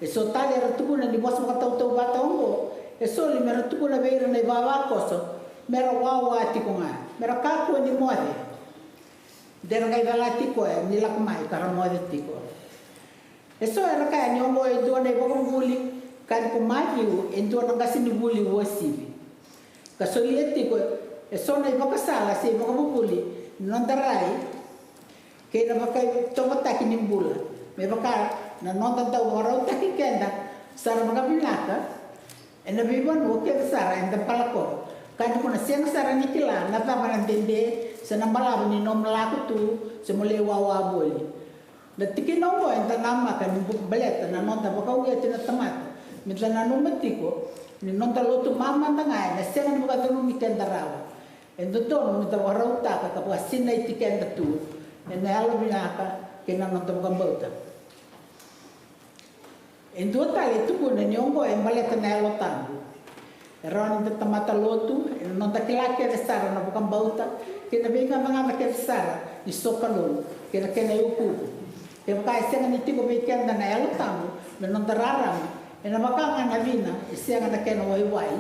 Eso tale era tukuna ni vosa vakatautauvata oqo e soli me ra tukuna vei ira na ivavakoso me ra wawa tiko ga, me ra kakua ni moce. De ra qai calati koya ni lako mai ka ra moce tiko. Eso era kaya ni oqo e dua na ivakavuvuli, ka ni ko Maciu e dua na qasenivuli uasivi. Ka solia tiko eso na ivakasala se ivakavuvuli ni noda rai kei na vakaitovataki ni bula, me vaka na noda dau vakarautaki keda sara vakavinaka ena veivanua kece sara eda balakoro, ka ni ko na sega sara ni kila na cava na dede se na balavu ni nomu lako tu se mo lai wawa voli. Na tikina oqo eda namaka ni bu-, baleta na noda vakauqeti na tamata, meda nanuma tiko ni noda lotu mamada ga ena sega ni vakacurumi keda rawa. E dodonu meda vakarautaka ka vakasinaiti keda tu ena yalovinaka kei na noda vakabauta. E dua tale e tukuna ni oqo e baleta na Yalo Tabu. E rawa ni da tamata lotu ena noda kila kece sara na vakabauta kei na veigacagaca kece sara ni sokalou kei na kena iukuuku. Kevaka e sega ni tiko vei keda na Yalo Tabu me noda rarama, ena vaka ga na cina e sega na kena waiwai.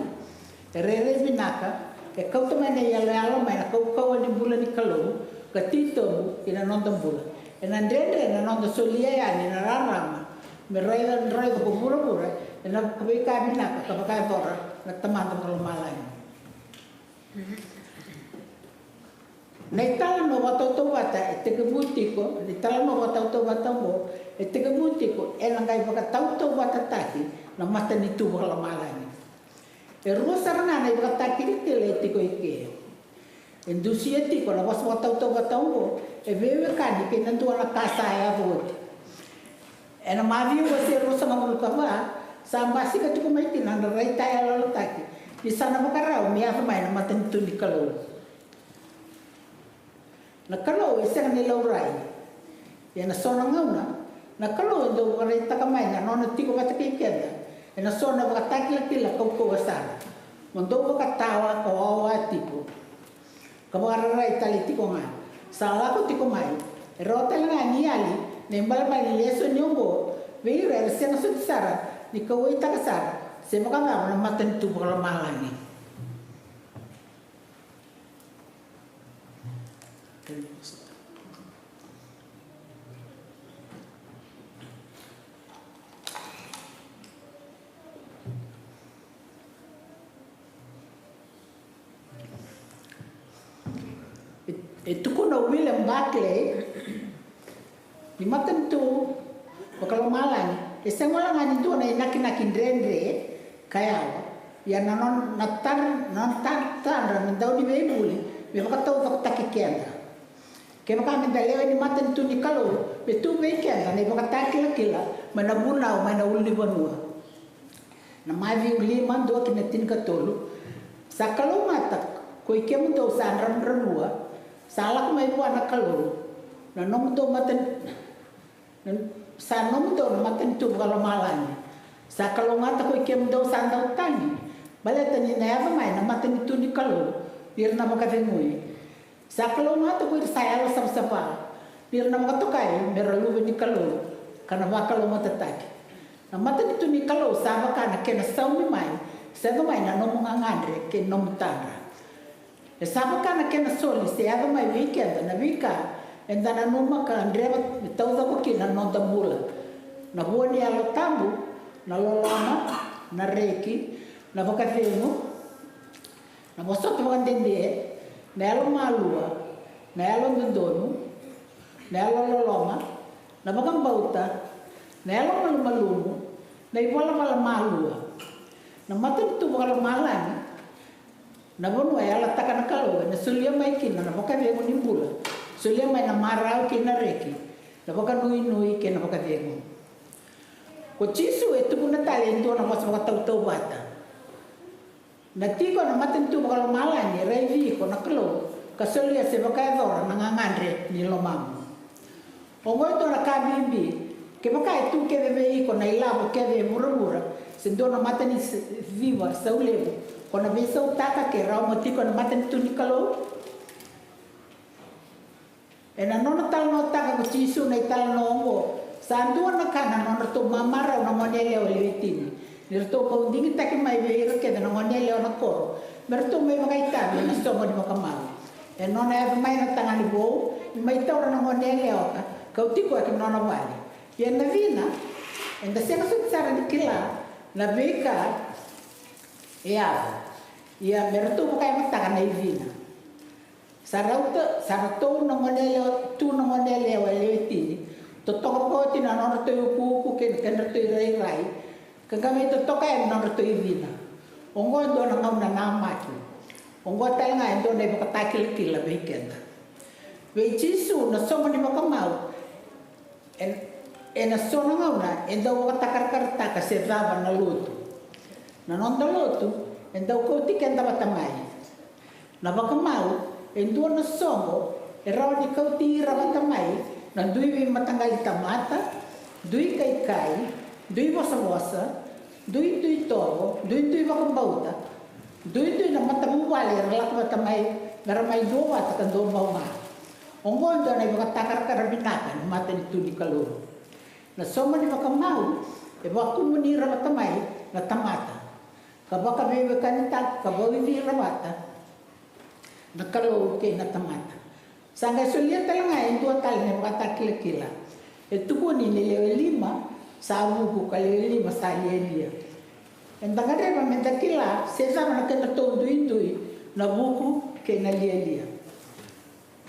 E rairai vinaka, e kauta mai na iyaloyalo mai na kaukauwa ni bula ni Kalou ka titobu ki na noda bula. Ena dredre na noda solia yani na rarama me raica, raica ko vuravura ena veika vinaka ka vakayacora na Tamada Vakalomalagi. Na italanoa vakatautauvata e tekivu tiko, na italanoa vakatautauvata oqo e tekivu tiko ena qai vakatautauvatataki na matanitu vakalomalagi. E rua sara ga na ivakatakilakila e tiko i ke. E dusia tiko na vosa vakatautauvata oqo e veiwekani kei na dua na ka sa yaco oti. Ena Maciu wase ruasagavulu ka va, sa basika tiko mai kina na rai tayaloyalotaki ni sa na vakarau me yaco mai na matanitu ni Kalou. Na Kalou e sega ni laurai. Ia na so na gauna, na Kalou e dau vakaraitaka mai na nona tiko vata kei keda ena so na ivakatakilakila kaukauwa sara. Mo dou vakatawa ka wawa tiko, ka vakararai tale tiko ga. Sa lako tiko mai. E rawa tale ga ni yali na ibalebale ni lesoni oqo vei ira era sega soti sara ni kauwaitaka sara se vakacava na matanitu vakalomalagi. E, e tukuna o William Barclay ni matanitu vakalomalagi e sega wale ga ni dua na inakinaki dredre ka yawa, ia na nona, na tadra, na nona tadra na Dauniveibuli me vakataucokotaki keda. Kevaka meda lewe ni matanitu ni Kalou, me tu vei keda na ivakatakilakila mai na vunau mai na ulunivanua. Na Maciu lima, dua ki na tinikatolu. Sa kalougata ko i kemudou sa dravudravua, sa lako mai vua na Kalou, na nomudou matan-, na, sa nomudou na matanitu vakalomalagi. Sa kalougata ko i kemudou sa dau tagi, baleta ni na yaco mai na matanitu ni Kalou vei ira na vakacegui. Sa kalougata ko ira sa yalosavasava, Ni ra na vakatokai me ra luve ni Kalou ka na vakalougatataki. Na matanitu ni Kalou sa vaka na kena saumi mai, se yaco mai na nomu gagadre kei na nomu tadra. E sa vaka na kena soli se yaco mai vei keda na veika eda nanuma ka gadreva me taucoko kina na noda bula. Na vua ni Yalo Tabu, na loloma, na reki, na vakacegu, na vosota vakadede, na yalomalua, na yalododonu, na yalololoma, na vakabauta, na yalomalumalumu, na ivalavala malua. Na matanitu vakalomalagi, na vanua e yalataka na Kalou, ena solia mai kina na vakacegu ni bula, solia mai na marau kei na reki, na vakanuinui kei na vakacegu. Ko Jisu e tukuna tale e dua na vosa vakatautauvata. Na tiko ena matanitu vakalomalagi e raici iko na Kalou ka solia se vakayacora na gagadre ni lomamu. Oqo e dua na ka bibi, kevaka e tu kece vei iko na ilavo kece e vuravura se dua na mataniciva saulevu, ko na veisautaka ke rawa mo tiko ena matanitu ni Kalou. Ena nona talanoataka ko Jisu na italanoa oqo, sa dua na ka na nodratou mamarau na goneyalewa lewe tini. Ni ratou bau digitaki mai vei ira kece na goneyalewa na koro me ratou mai vakaitavi ena soqo ni vakamau. E nona yaco mai na tagane vou, ni mai taura na goneyalewa ka kauti koya ki nona vale. Ia na cina, eda sega soti sara ni kila na veika e yaco. Ia me ratou vakayagataka na icina. Sa rauta, sa ratou na goneyalewa, tu na goneyalewa lewe tini, totoka vakaoti na nodratou iukuuku kei na kedratou irairai, ka qai mai totoka yani na nodratou icina. Oqo e dua na gauna namaki. Oqo tale ga e dua na ivakatakilakila vei keda. Vei Jisu na soqo ni vakamau, e, ena so na gauna e dau vakatakarakarataka se cava na lotu. Na noda lotu e dau kauti keda vata mai. Na vakamau e dua na soqo e rawa ni kauti ira vata mai na dui veimataqali tamata, dui kaikai, dui vosavosa, duidui tovo, duidui vakabauta, duidui na matavuvale era lako vata mai, me ra mai duavata ka duabau ga. Oqo e dua na ivakatakarakara vinaka ni matanitu ni Kalou. Na soqo ni vakamau e vakumuni ira vata mai na tamata, ka vakaveiwekanitaka ka vauci ira vata na Kalou kei na tamata. Sa qai solia tale ga e dua tale na ivakatakilakila. E tukuni ni lewe lima sa vuku ka lewe lima sa lialia. Eda gadreva meda kila se cava na kedratou duidui na vuku kei na lialia.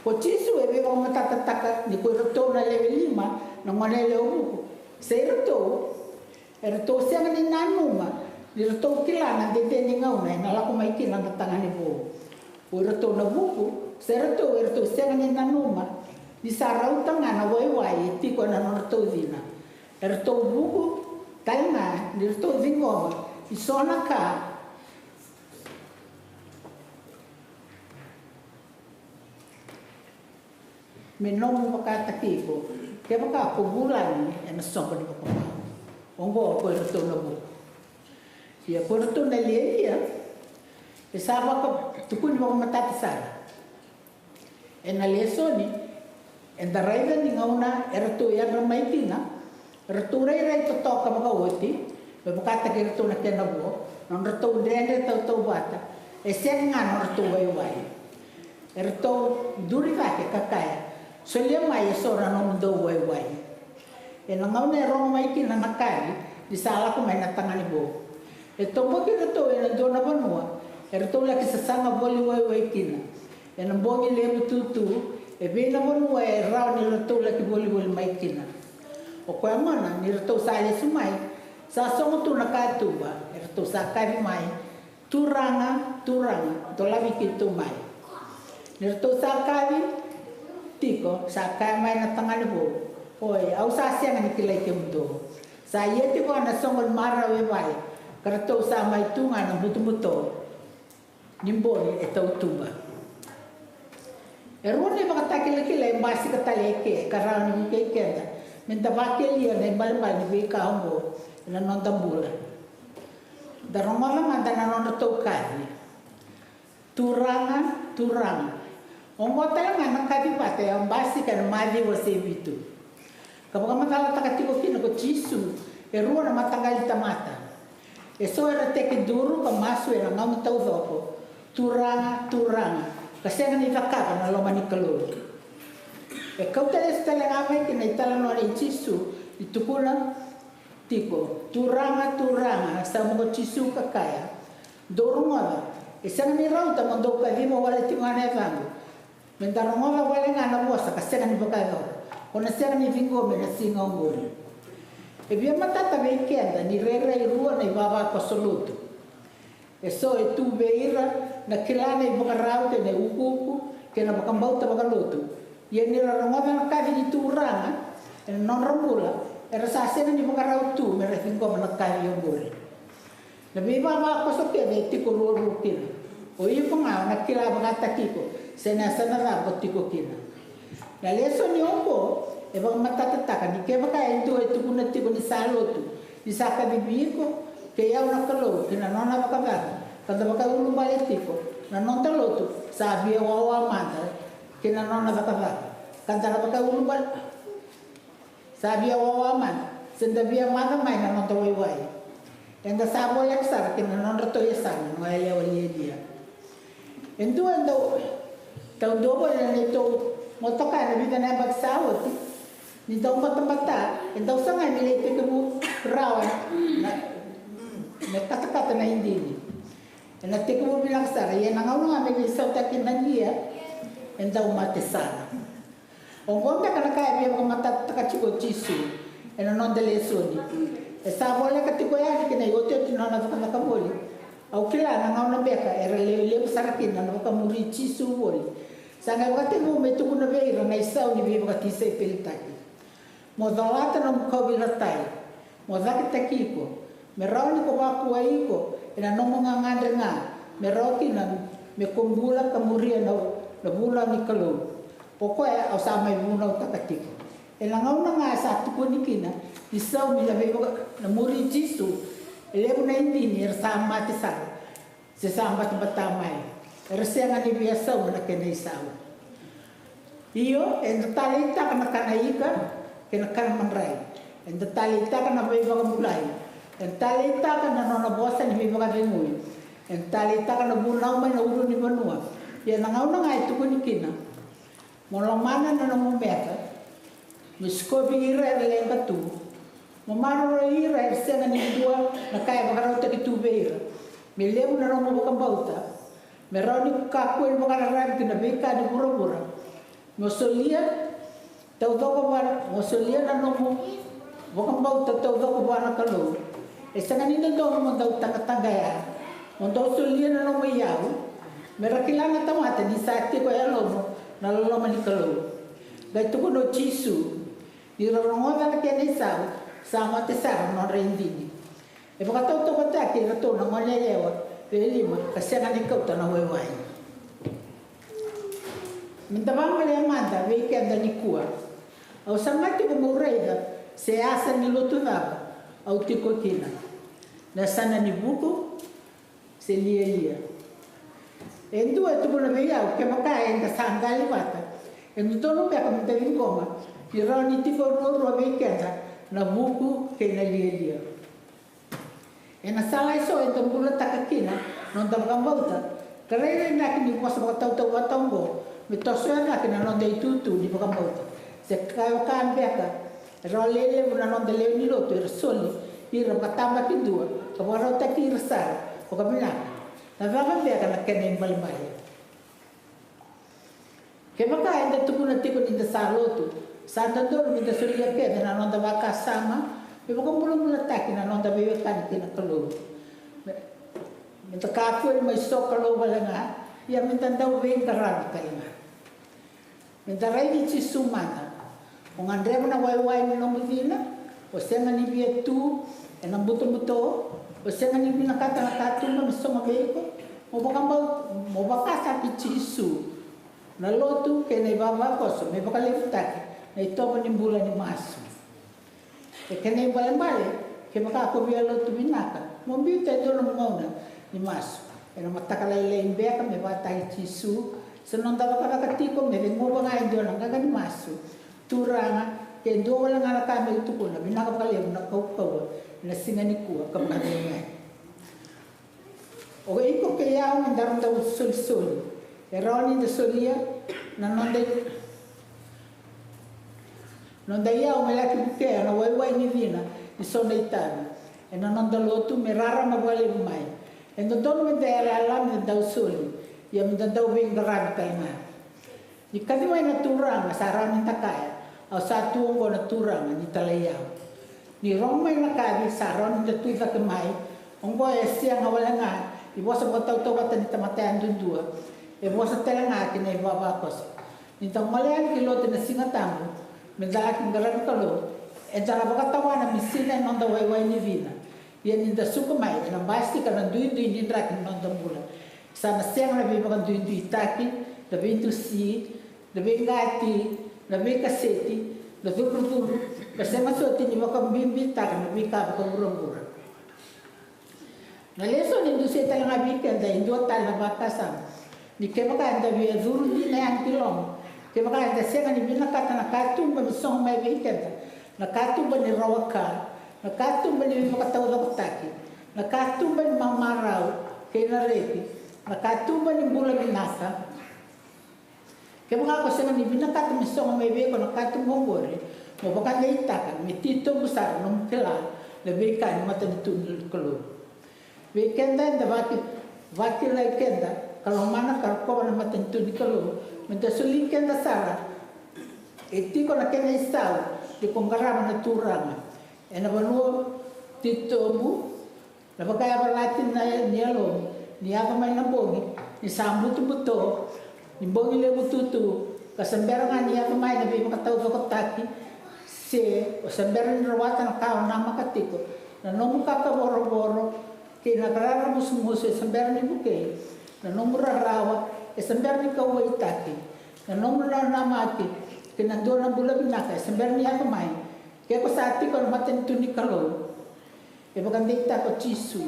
Ko Jisu e veivakamatatataka ni ko iratou na lewe lima na goneyalewa vuku, se iratou, eratou sega ni nanuma ni ratou kila na dede ni gauna ena lako mai kina na tagane vou. O iratou na vuku, se ratou, eratou sega ni nanuma ni sa rauta ga na waiwai e tiko ena nodratou cina. Eratou vuku tale ga ni ratou ciqoma ni so na ka me nomu vakataki iko, kevaka ko vulagi ena soqo ni vakamau. Oqo ko iratou na vuku. Ia ko iratou na lialia, e sa vakatukuni vakamatata sara. Ena lesoni eda raica ni gauna eratou yadra mai kina, eratou rairai totoka vakaoti me vakataki iratou na kena vo, nodratou dredre tautauvata, e sega ga nodratou waiwai. Eratou duri cake ka kaya, solia mai eso na nomudou waiwai. Ena gauna e rogo mai kina na kaci ni sa lako mai na tagane vou, e toboki iratou ena dua na vanua, eratou laki sasaga voli waiwai kina. Ena bogi levu tutu, e vei na vanua e rawa ni ratou laki volivoli mai kina. O koya gona ni ratou sa lesu mai, sa sogo tu na katuba, eratou sa kaci mai, "Turaga, Turaga, dolavi keitou mai." Ni ratou sa kaci tiko, sa kaya mai na tagane vou, "Oi, au sa sega ni kilai kemudou." Sa ia tiko na soqo ni marau e vale, ka ratou sa mai tu ga na butobuto ni bogi e tautuba. E rua na ivakatakilakila e basika tale eke ka rawa ni vukei keda meda vakelia na ibalebale ni veika oqo ena noda bula. Da rogoca mada na nodratou kaci. "Turaga, Turaga." Oqo tale ga na kaci vata Yabasi kei na Maciu wase vitu. Ka vakamacalataka tiko kina ko Jisu e rua na mataqali tamata. Eso era tekiduru ka masu ena gauna taucoko, Turaga, Turaga, ka sega ni cakava na loma ni Kalou. E kauta lesu tale ga mai kina italanoa nei Jisu ni tukuna tiko, Turaga, Turaga, sa mo ko Jisu ka kaya, dou rogoca, e sega ni rauta mo dou kaciva wale tiko ga na yacaqu. Me da rogoca wale ga na vosa ka sega ni vakayacora, ko na sega ni ciqomi ena siga oqori. E via matata vei keda ni rairai rua na ivavakoso lotu. Eso e tu vei ira na kila na ivakarau kei na iukuuku kei na vakabauta vakalotu. Ia ni ra rogoca na kaci ni Turaga ena nodra bula, era sa sega ni vakarau tu me ra ciqoma na kaci oqori. Na veivavakoso kece e tiko ruarua kina. O iko ga o na kila vakataki iko se na yasana cava o tiko kina. Na lesoni oqo e vakamatatataka ni kevaka e dua e tukuna tiko ni sa lotu, ni sa kacivi iko kei au na Kalou ki na nona cakacaka, ka da vakaiulubale tiko, na noda lotu sa via wawa mada ki na nona cakacaka, ka da na vakaiulubale. Sa via wawa mada se da via maca mai na noda waiwai. Eda sa voleka sara ki na nodratou yasana na yalewa lialia. E dua e dau taudua voli na neitou motoka ena vica na yabaki sa oti. Ni dau batabata, e dau sagai me lai tekivu rawa na, me katakata na idini. Ena tekivu vinaka sara, ia na gauna ga me veisautaki na lia, e dau mate sara. Oqo beka na ka e via vakamatatataka tiko o Jisu ena noda lesoni. E sa voleka tiko yani ki na iotioti ni nona cakacaka voli. Au kila na gauna beka era lewe levu sara kina na vakamuri Jisu voli, sa qai vakatekivu me tukuna vei ira na isau ni veivakatisaipelitaki. Mo colata nomu kauveilatai, mo cakitaki iko, me rawa ni ko vakuai iko ena nomu gagadre ga, me rawa kina me ko bula ka muria na, na vunau ni Kalou, o koya au sa mai vunautaka tiko. Ena gauna ga e sa tukuni kina ni saumi na veivaka, na muri Jisu, e levu na idini era sa mate sara se sa batabata mai, era sega ni via sauma na kena isau. Io, eda taleitaka na kana ika kei na kana madrai. Eda taleitaka na veivakabulai. Eda taleitaka na nona vosa ni veivakacegui. Eda taleitaka na vunau mai na ulunivanua. Ia na gauna ga e tukuni kina, mo lomana na nomu meca, mo sikovi ira era leqa tu, mo maroroi ira era sega ni dua na ka e vakarautaki tu vei ira, me levu na nomu vakabauta, me rawa ni kakua ni vakararavi ki na veika ni vuravura, mo solia taucoko vua, mo solia na nomu vakabauta taucoko vua na Kalou. E sega ni dodonu mo dau tagatagaya, mo dau solia na nomu iyau, me ra kila na tamata ni sa tiko e yalomu na loloma ni Kalou. Qai tukuna o Jisu, ni ra rogoca na kena isau, sa mate sara na nodra idini. E vakatautauvatataki iratou na gone yalewa e lima ka sega ni kauta na waiwai. Me da vagolea mada vei keda nikua. Au saga tiko meu raica se yasa ni lotu cava au tiko kina. Na yasana ni vuku se lialia. E dua e tukuna vei au, kevaka eda sa qali vata, e dodonu beka me da ciqoma ni rawa ni tiko ruarua vei keda na vuku kei na lialia. Ena sala eso eda bulataka kina na noda vakabauta, ka rairai cake ni vosa vakatautauvata oqo me tosoya cake na noda itutu ni vakabauta. Se kevaka beka e rawa lelevu na noda lewe ni lotu era soli ira vakatabakidua ka vakarautaki ira sara vakavinaka, na cava beka na kena ibalebale? Kevaka eda tukuna tiko ni da sa lotu, sa dodonu me da solia kece na noda vakasama me vakabulabulataki na noda veiwekani kei na Kalou. Me, me da kakua ni mai sokalou wale ga, ia me da dau veiqaravi tale ga. Me da raici Jisu mada. O gadreva na waiwai ni nomu cina, o sega ni via tu ena butobuto, o sega ni vinakata na katuba me sogo vei iko, mo vakabau, mo vakasaki Jisu. Na lotu kei na ivavakoso me vakalevutaki na itovo ni bula ni masu. E kena ibalebale, kevaka ko via lotu vinaka, mo biuta e dua na gauna ni masu. Ena mataka lailai beka me vakataki Jisu, Sa noda cakacaka tiko me ceguva ga e dua na qaqa ni masu. Turaga, ke dua wale ga na ka meu tukuna, vinaka vakalevu na kaukauwa ena siga nikua ka vakacegu yani. O iko kei au me daru dau solisoli. E rawa ni da solia na noda i, noda iyau me laki vukea na waiwai ni cina ni so na itavi ena noda lotu me rarama vakalevu mai. E dodonu me da yalayala, me da dau soli, ia me da dau veiqaravi tale ga. Ni kaci mai na Turaga, sa rawa ni da kaya, au sa tu oqo na Turaga, ni talai au. Ni rogo mai na kaci, sa rawa ni da tu cake mai. Oqo e sega wale ga ni vosa vakatautauvata ni tamata yadudua. E vosa tale ga ki na ivavakoso. Ni da gole yani ki lotu ena Siga Tabu me da laki qaravi Kalou, eda na vakatawana me sinai na noda waiwai ni cina. Ia ni da suka mai, ena basika na duidui ni draki ni noda bula. Sa na sega na veivakaduiduitaki, na veidusi, na veiqati, na veikaseti, na curucuru, ka sega soti ni vakabibitaka na veika vakavuravura. Na lesoni e dusia tale ga vei keda e dua tale na vakasama. Ni kevaka eda via curu dina yani ki loma, kevaka eda sega ni vinakata na katuba me sogo mai vei keda, na katuba ni rawa ka, na katuba ni veivakataucokotaki, na katuba ni mamarau kei na reki, na katuba ni bula vinaka. Kevaka ko sega ni vinakata me sogo mai vei iko na katuba oqori, mo vakadeitaka me titobu sara nomu kila na veika ni matanitu ni Kalou. Vei keda eda vaki, vakilai keda ka lomana ka rokova na matanitu ni Kalou, me da soli keda sara. E tiko na kena isau ni ko qarava na Turaga ena vanua titobu, na vakayavalati na ni yalomu, ni yaco mai na bogi ni sa butobuto, ni bogi levu tutu, ka se bera ga ni yaco mai na veivakataucokotaki, se o se bera ni rawata na ka o namaka tiko, na nomu kakavorovoro kei na raramusumusu e se bera ni vukei, na nomu rarawa e se bera ni kauwaitaki, na nomu nanamaki kei na dua na bula vinaka e se bera ni yaco mai. Ke ko sa tiko na matanitu ni Kalou, e vakadeitaka o Jisu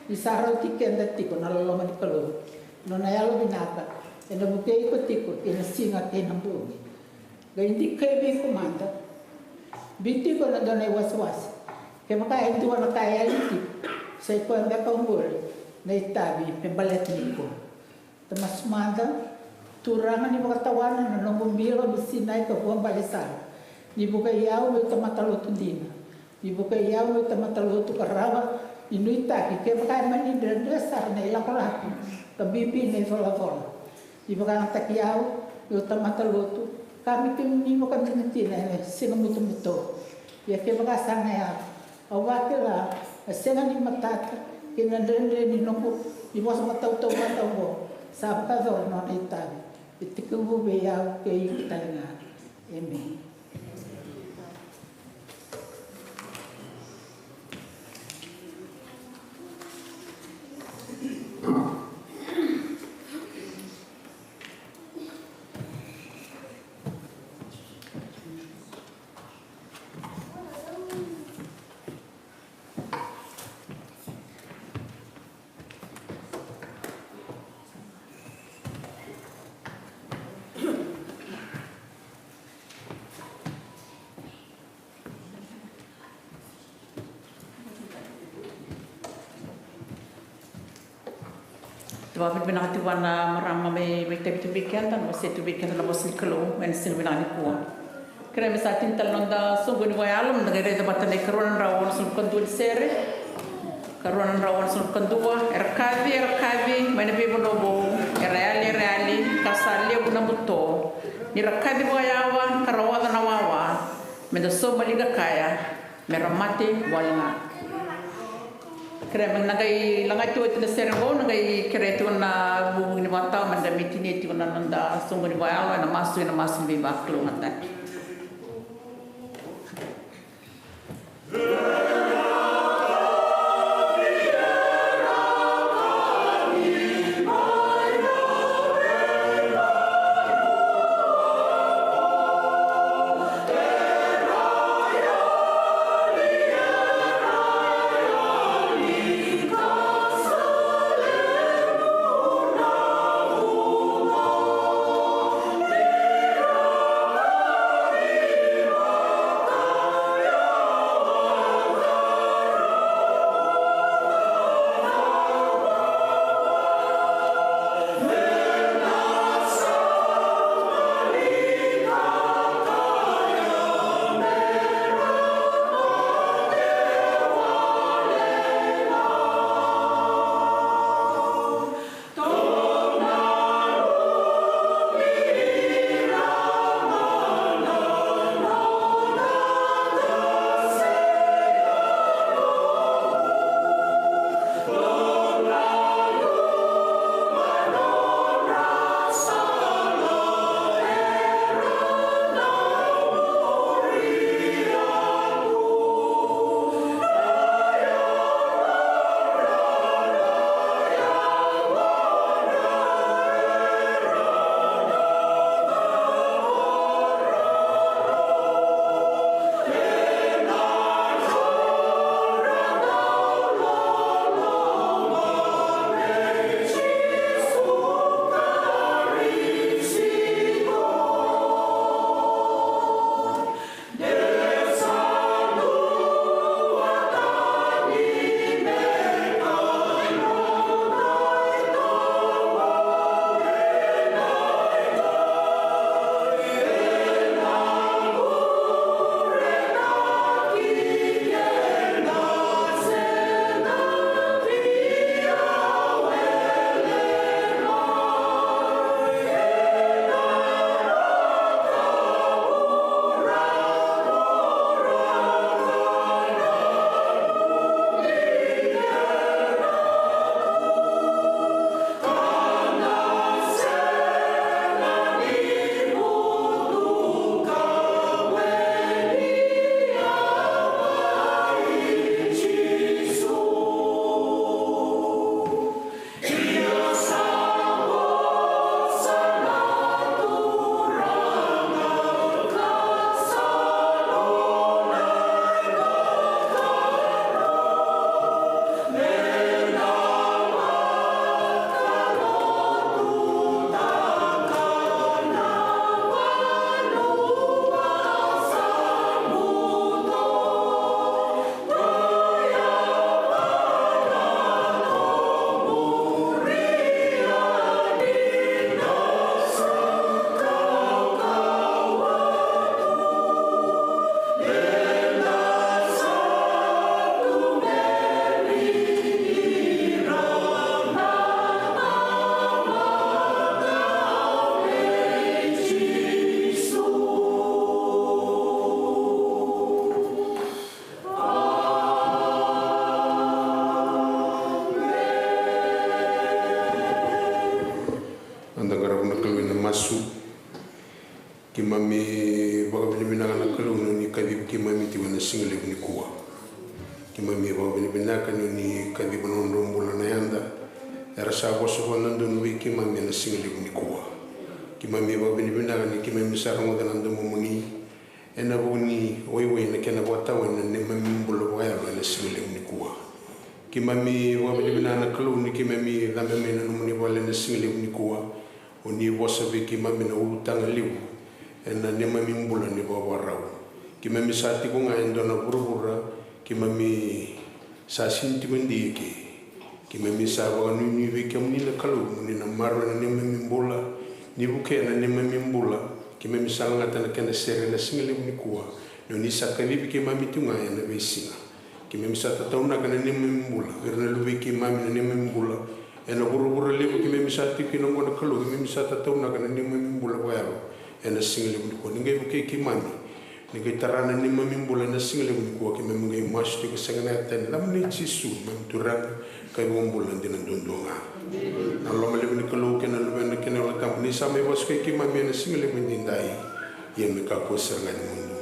ni sa rauti keda tiko na loloma ni Kalou. Nona yalovinaka ena vukei iko tiko ena siga kei na bogi. Qai dikeva vei iko mada. Biu tiko ena dua na iwasewase. Kevaka e dua na ka e yali tiko, sa i koya beka oqori na itavi me baleta nikua. Da masu mada. Turaga, ni vakatawana na noqu bilo me sinai ka vuabale sara. Ni vukei au meu tamata lotu dina. Ni vukei au meu tamata lotu ka rawa ni nuitaki kevaka e mani dredre sara na ilakolako ka bibi na icolacola. Ni vakayagataki au meu tamata lotu ka me kemuni vakadinadina ena siga butobuto. Ia kevaka sa na yaco, au vakila na sega ni matata kei na dredre ni noqu ni vosa vakatautauvata oqo, sa vakayacora na nona itavi. E tekivu vei au kei iko tale ga. Emeni. Vakavinavinaka tiko vua na marama mai, mai tavi tu vei keda, na wasea tu vei keda na vosa ni Kalou ena siga vinaka nikua. Kerea me sa tini tale na noda soqoni vakayalo, me da qai raica vata na ikarua na drau onosagavulu ka dua ni sere. Karua na drau onosagavulu ka dua. Era kaci, era kaci mai na veivanua vou, era yali, era yali, ka sa levu na buto. Ni ra kaci vakayawa ka ra oca na wawa, me da somaliga kaya, me ra mate wale ga. Kerea me na qai lagati oti na sere vou, na qai kerea tiko na vuvu ni vakatawa me da mai tinia tiko na noda soqoni vakayalo ena masu, ena masu ni veivakalougatataki. Vakavinavinaka na Kalou ni o ni kacivi keimami tiko ena siga levu nikua. Keimami vakavinavinaka ni o ni kaciva na nodrau bula na yada era sa vosa vakadodonu vei keimami ena siga levu nikua. Keimami vakavinavinaka ni keimami sa rogoca na domomuni ena vuku ni waiwai na kena vakatawani na neimami bula vakayalo ena siga levu nikua. Keimami vakavinavinaka na Kalou ni keimami cabe mai na nomuni vale ena siga levu nikua. O ni vosa vei keimami na ulutaga levu ena neimami bula ni vakavakarau. Keimami sa tiko ga e dua na vuravura keimami sa sini tiko dei eke. Keimami sa vakanuinui vei kemuni na Kalou mo ni na maroroya na neimami bula, ni vukea na neimami bula. Keimami sa lagata na kena sere ena siga levu nikua ni o ni sa kacivi keimami tu ga ena veisiga. Keimami sa tataunaka na neimami bula vei ira na luvei keimami na neimami bula ena vuravura levu keimami sa tiko kina oqo na Kalou. Keimami sa tataunaka na neimami bula vakayalo ena siga levu nikua. Ni qai vukei keimami, ni qai tara na neimami bula ena siga levu nikua. Keimami qai masu tiko sega na yaca tani, yacamuni Jisu, neimami Turaga ka iVakabula dina duadua ga. Na loma levu ni Kalou kei na Luvena kei na Yalo Tabu ni sa mai vakasukai keimami ena siga levu edaidai. Ia me kakua sara ga ni mudu.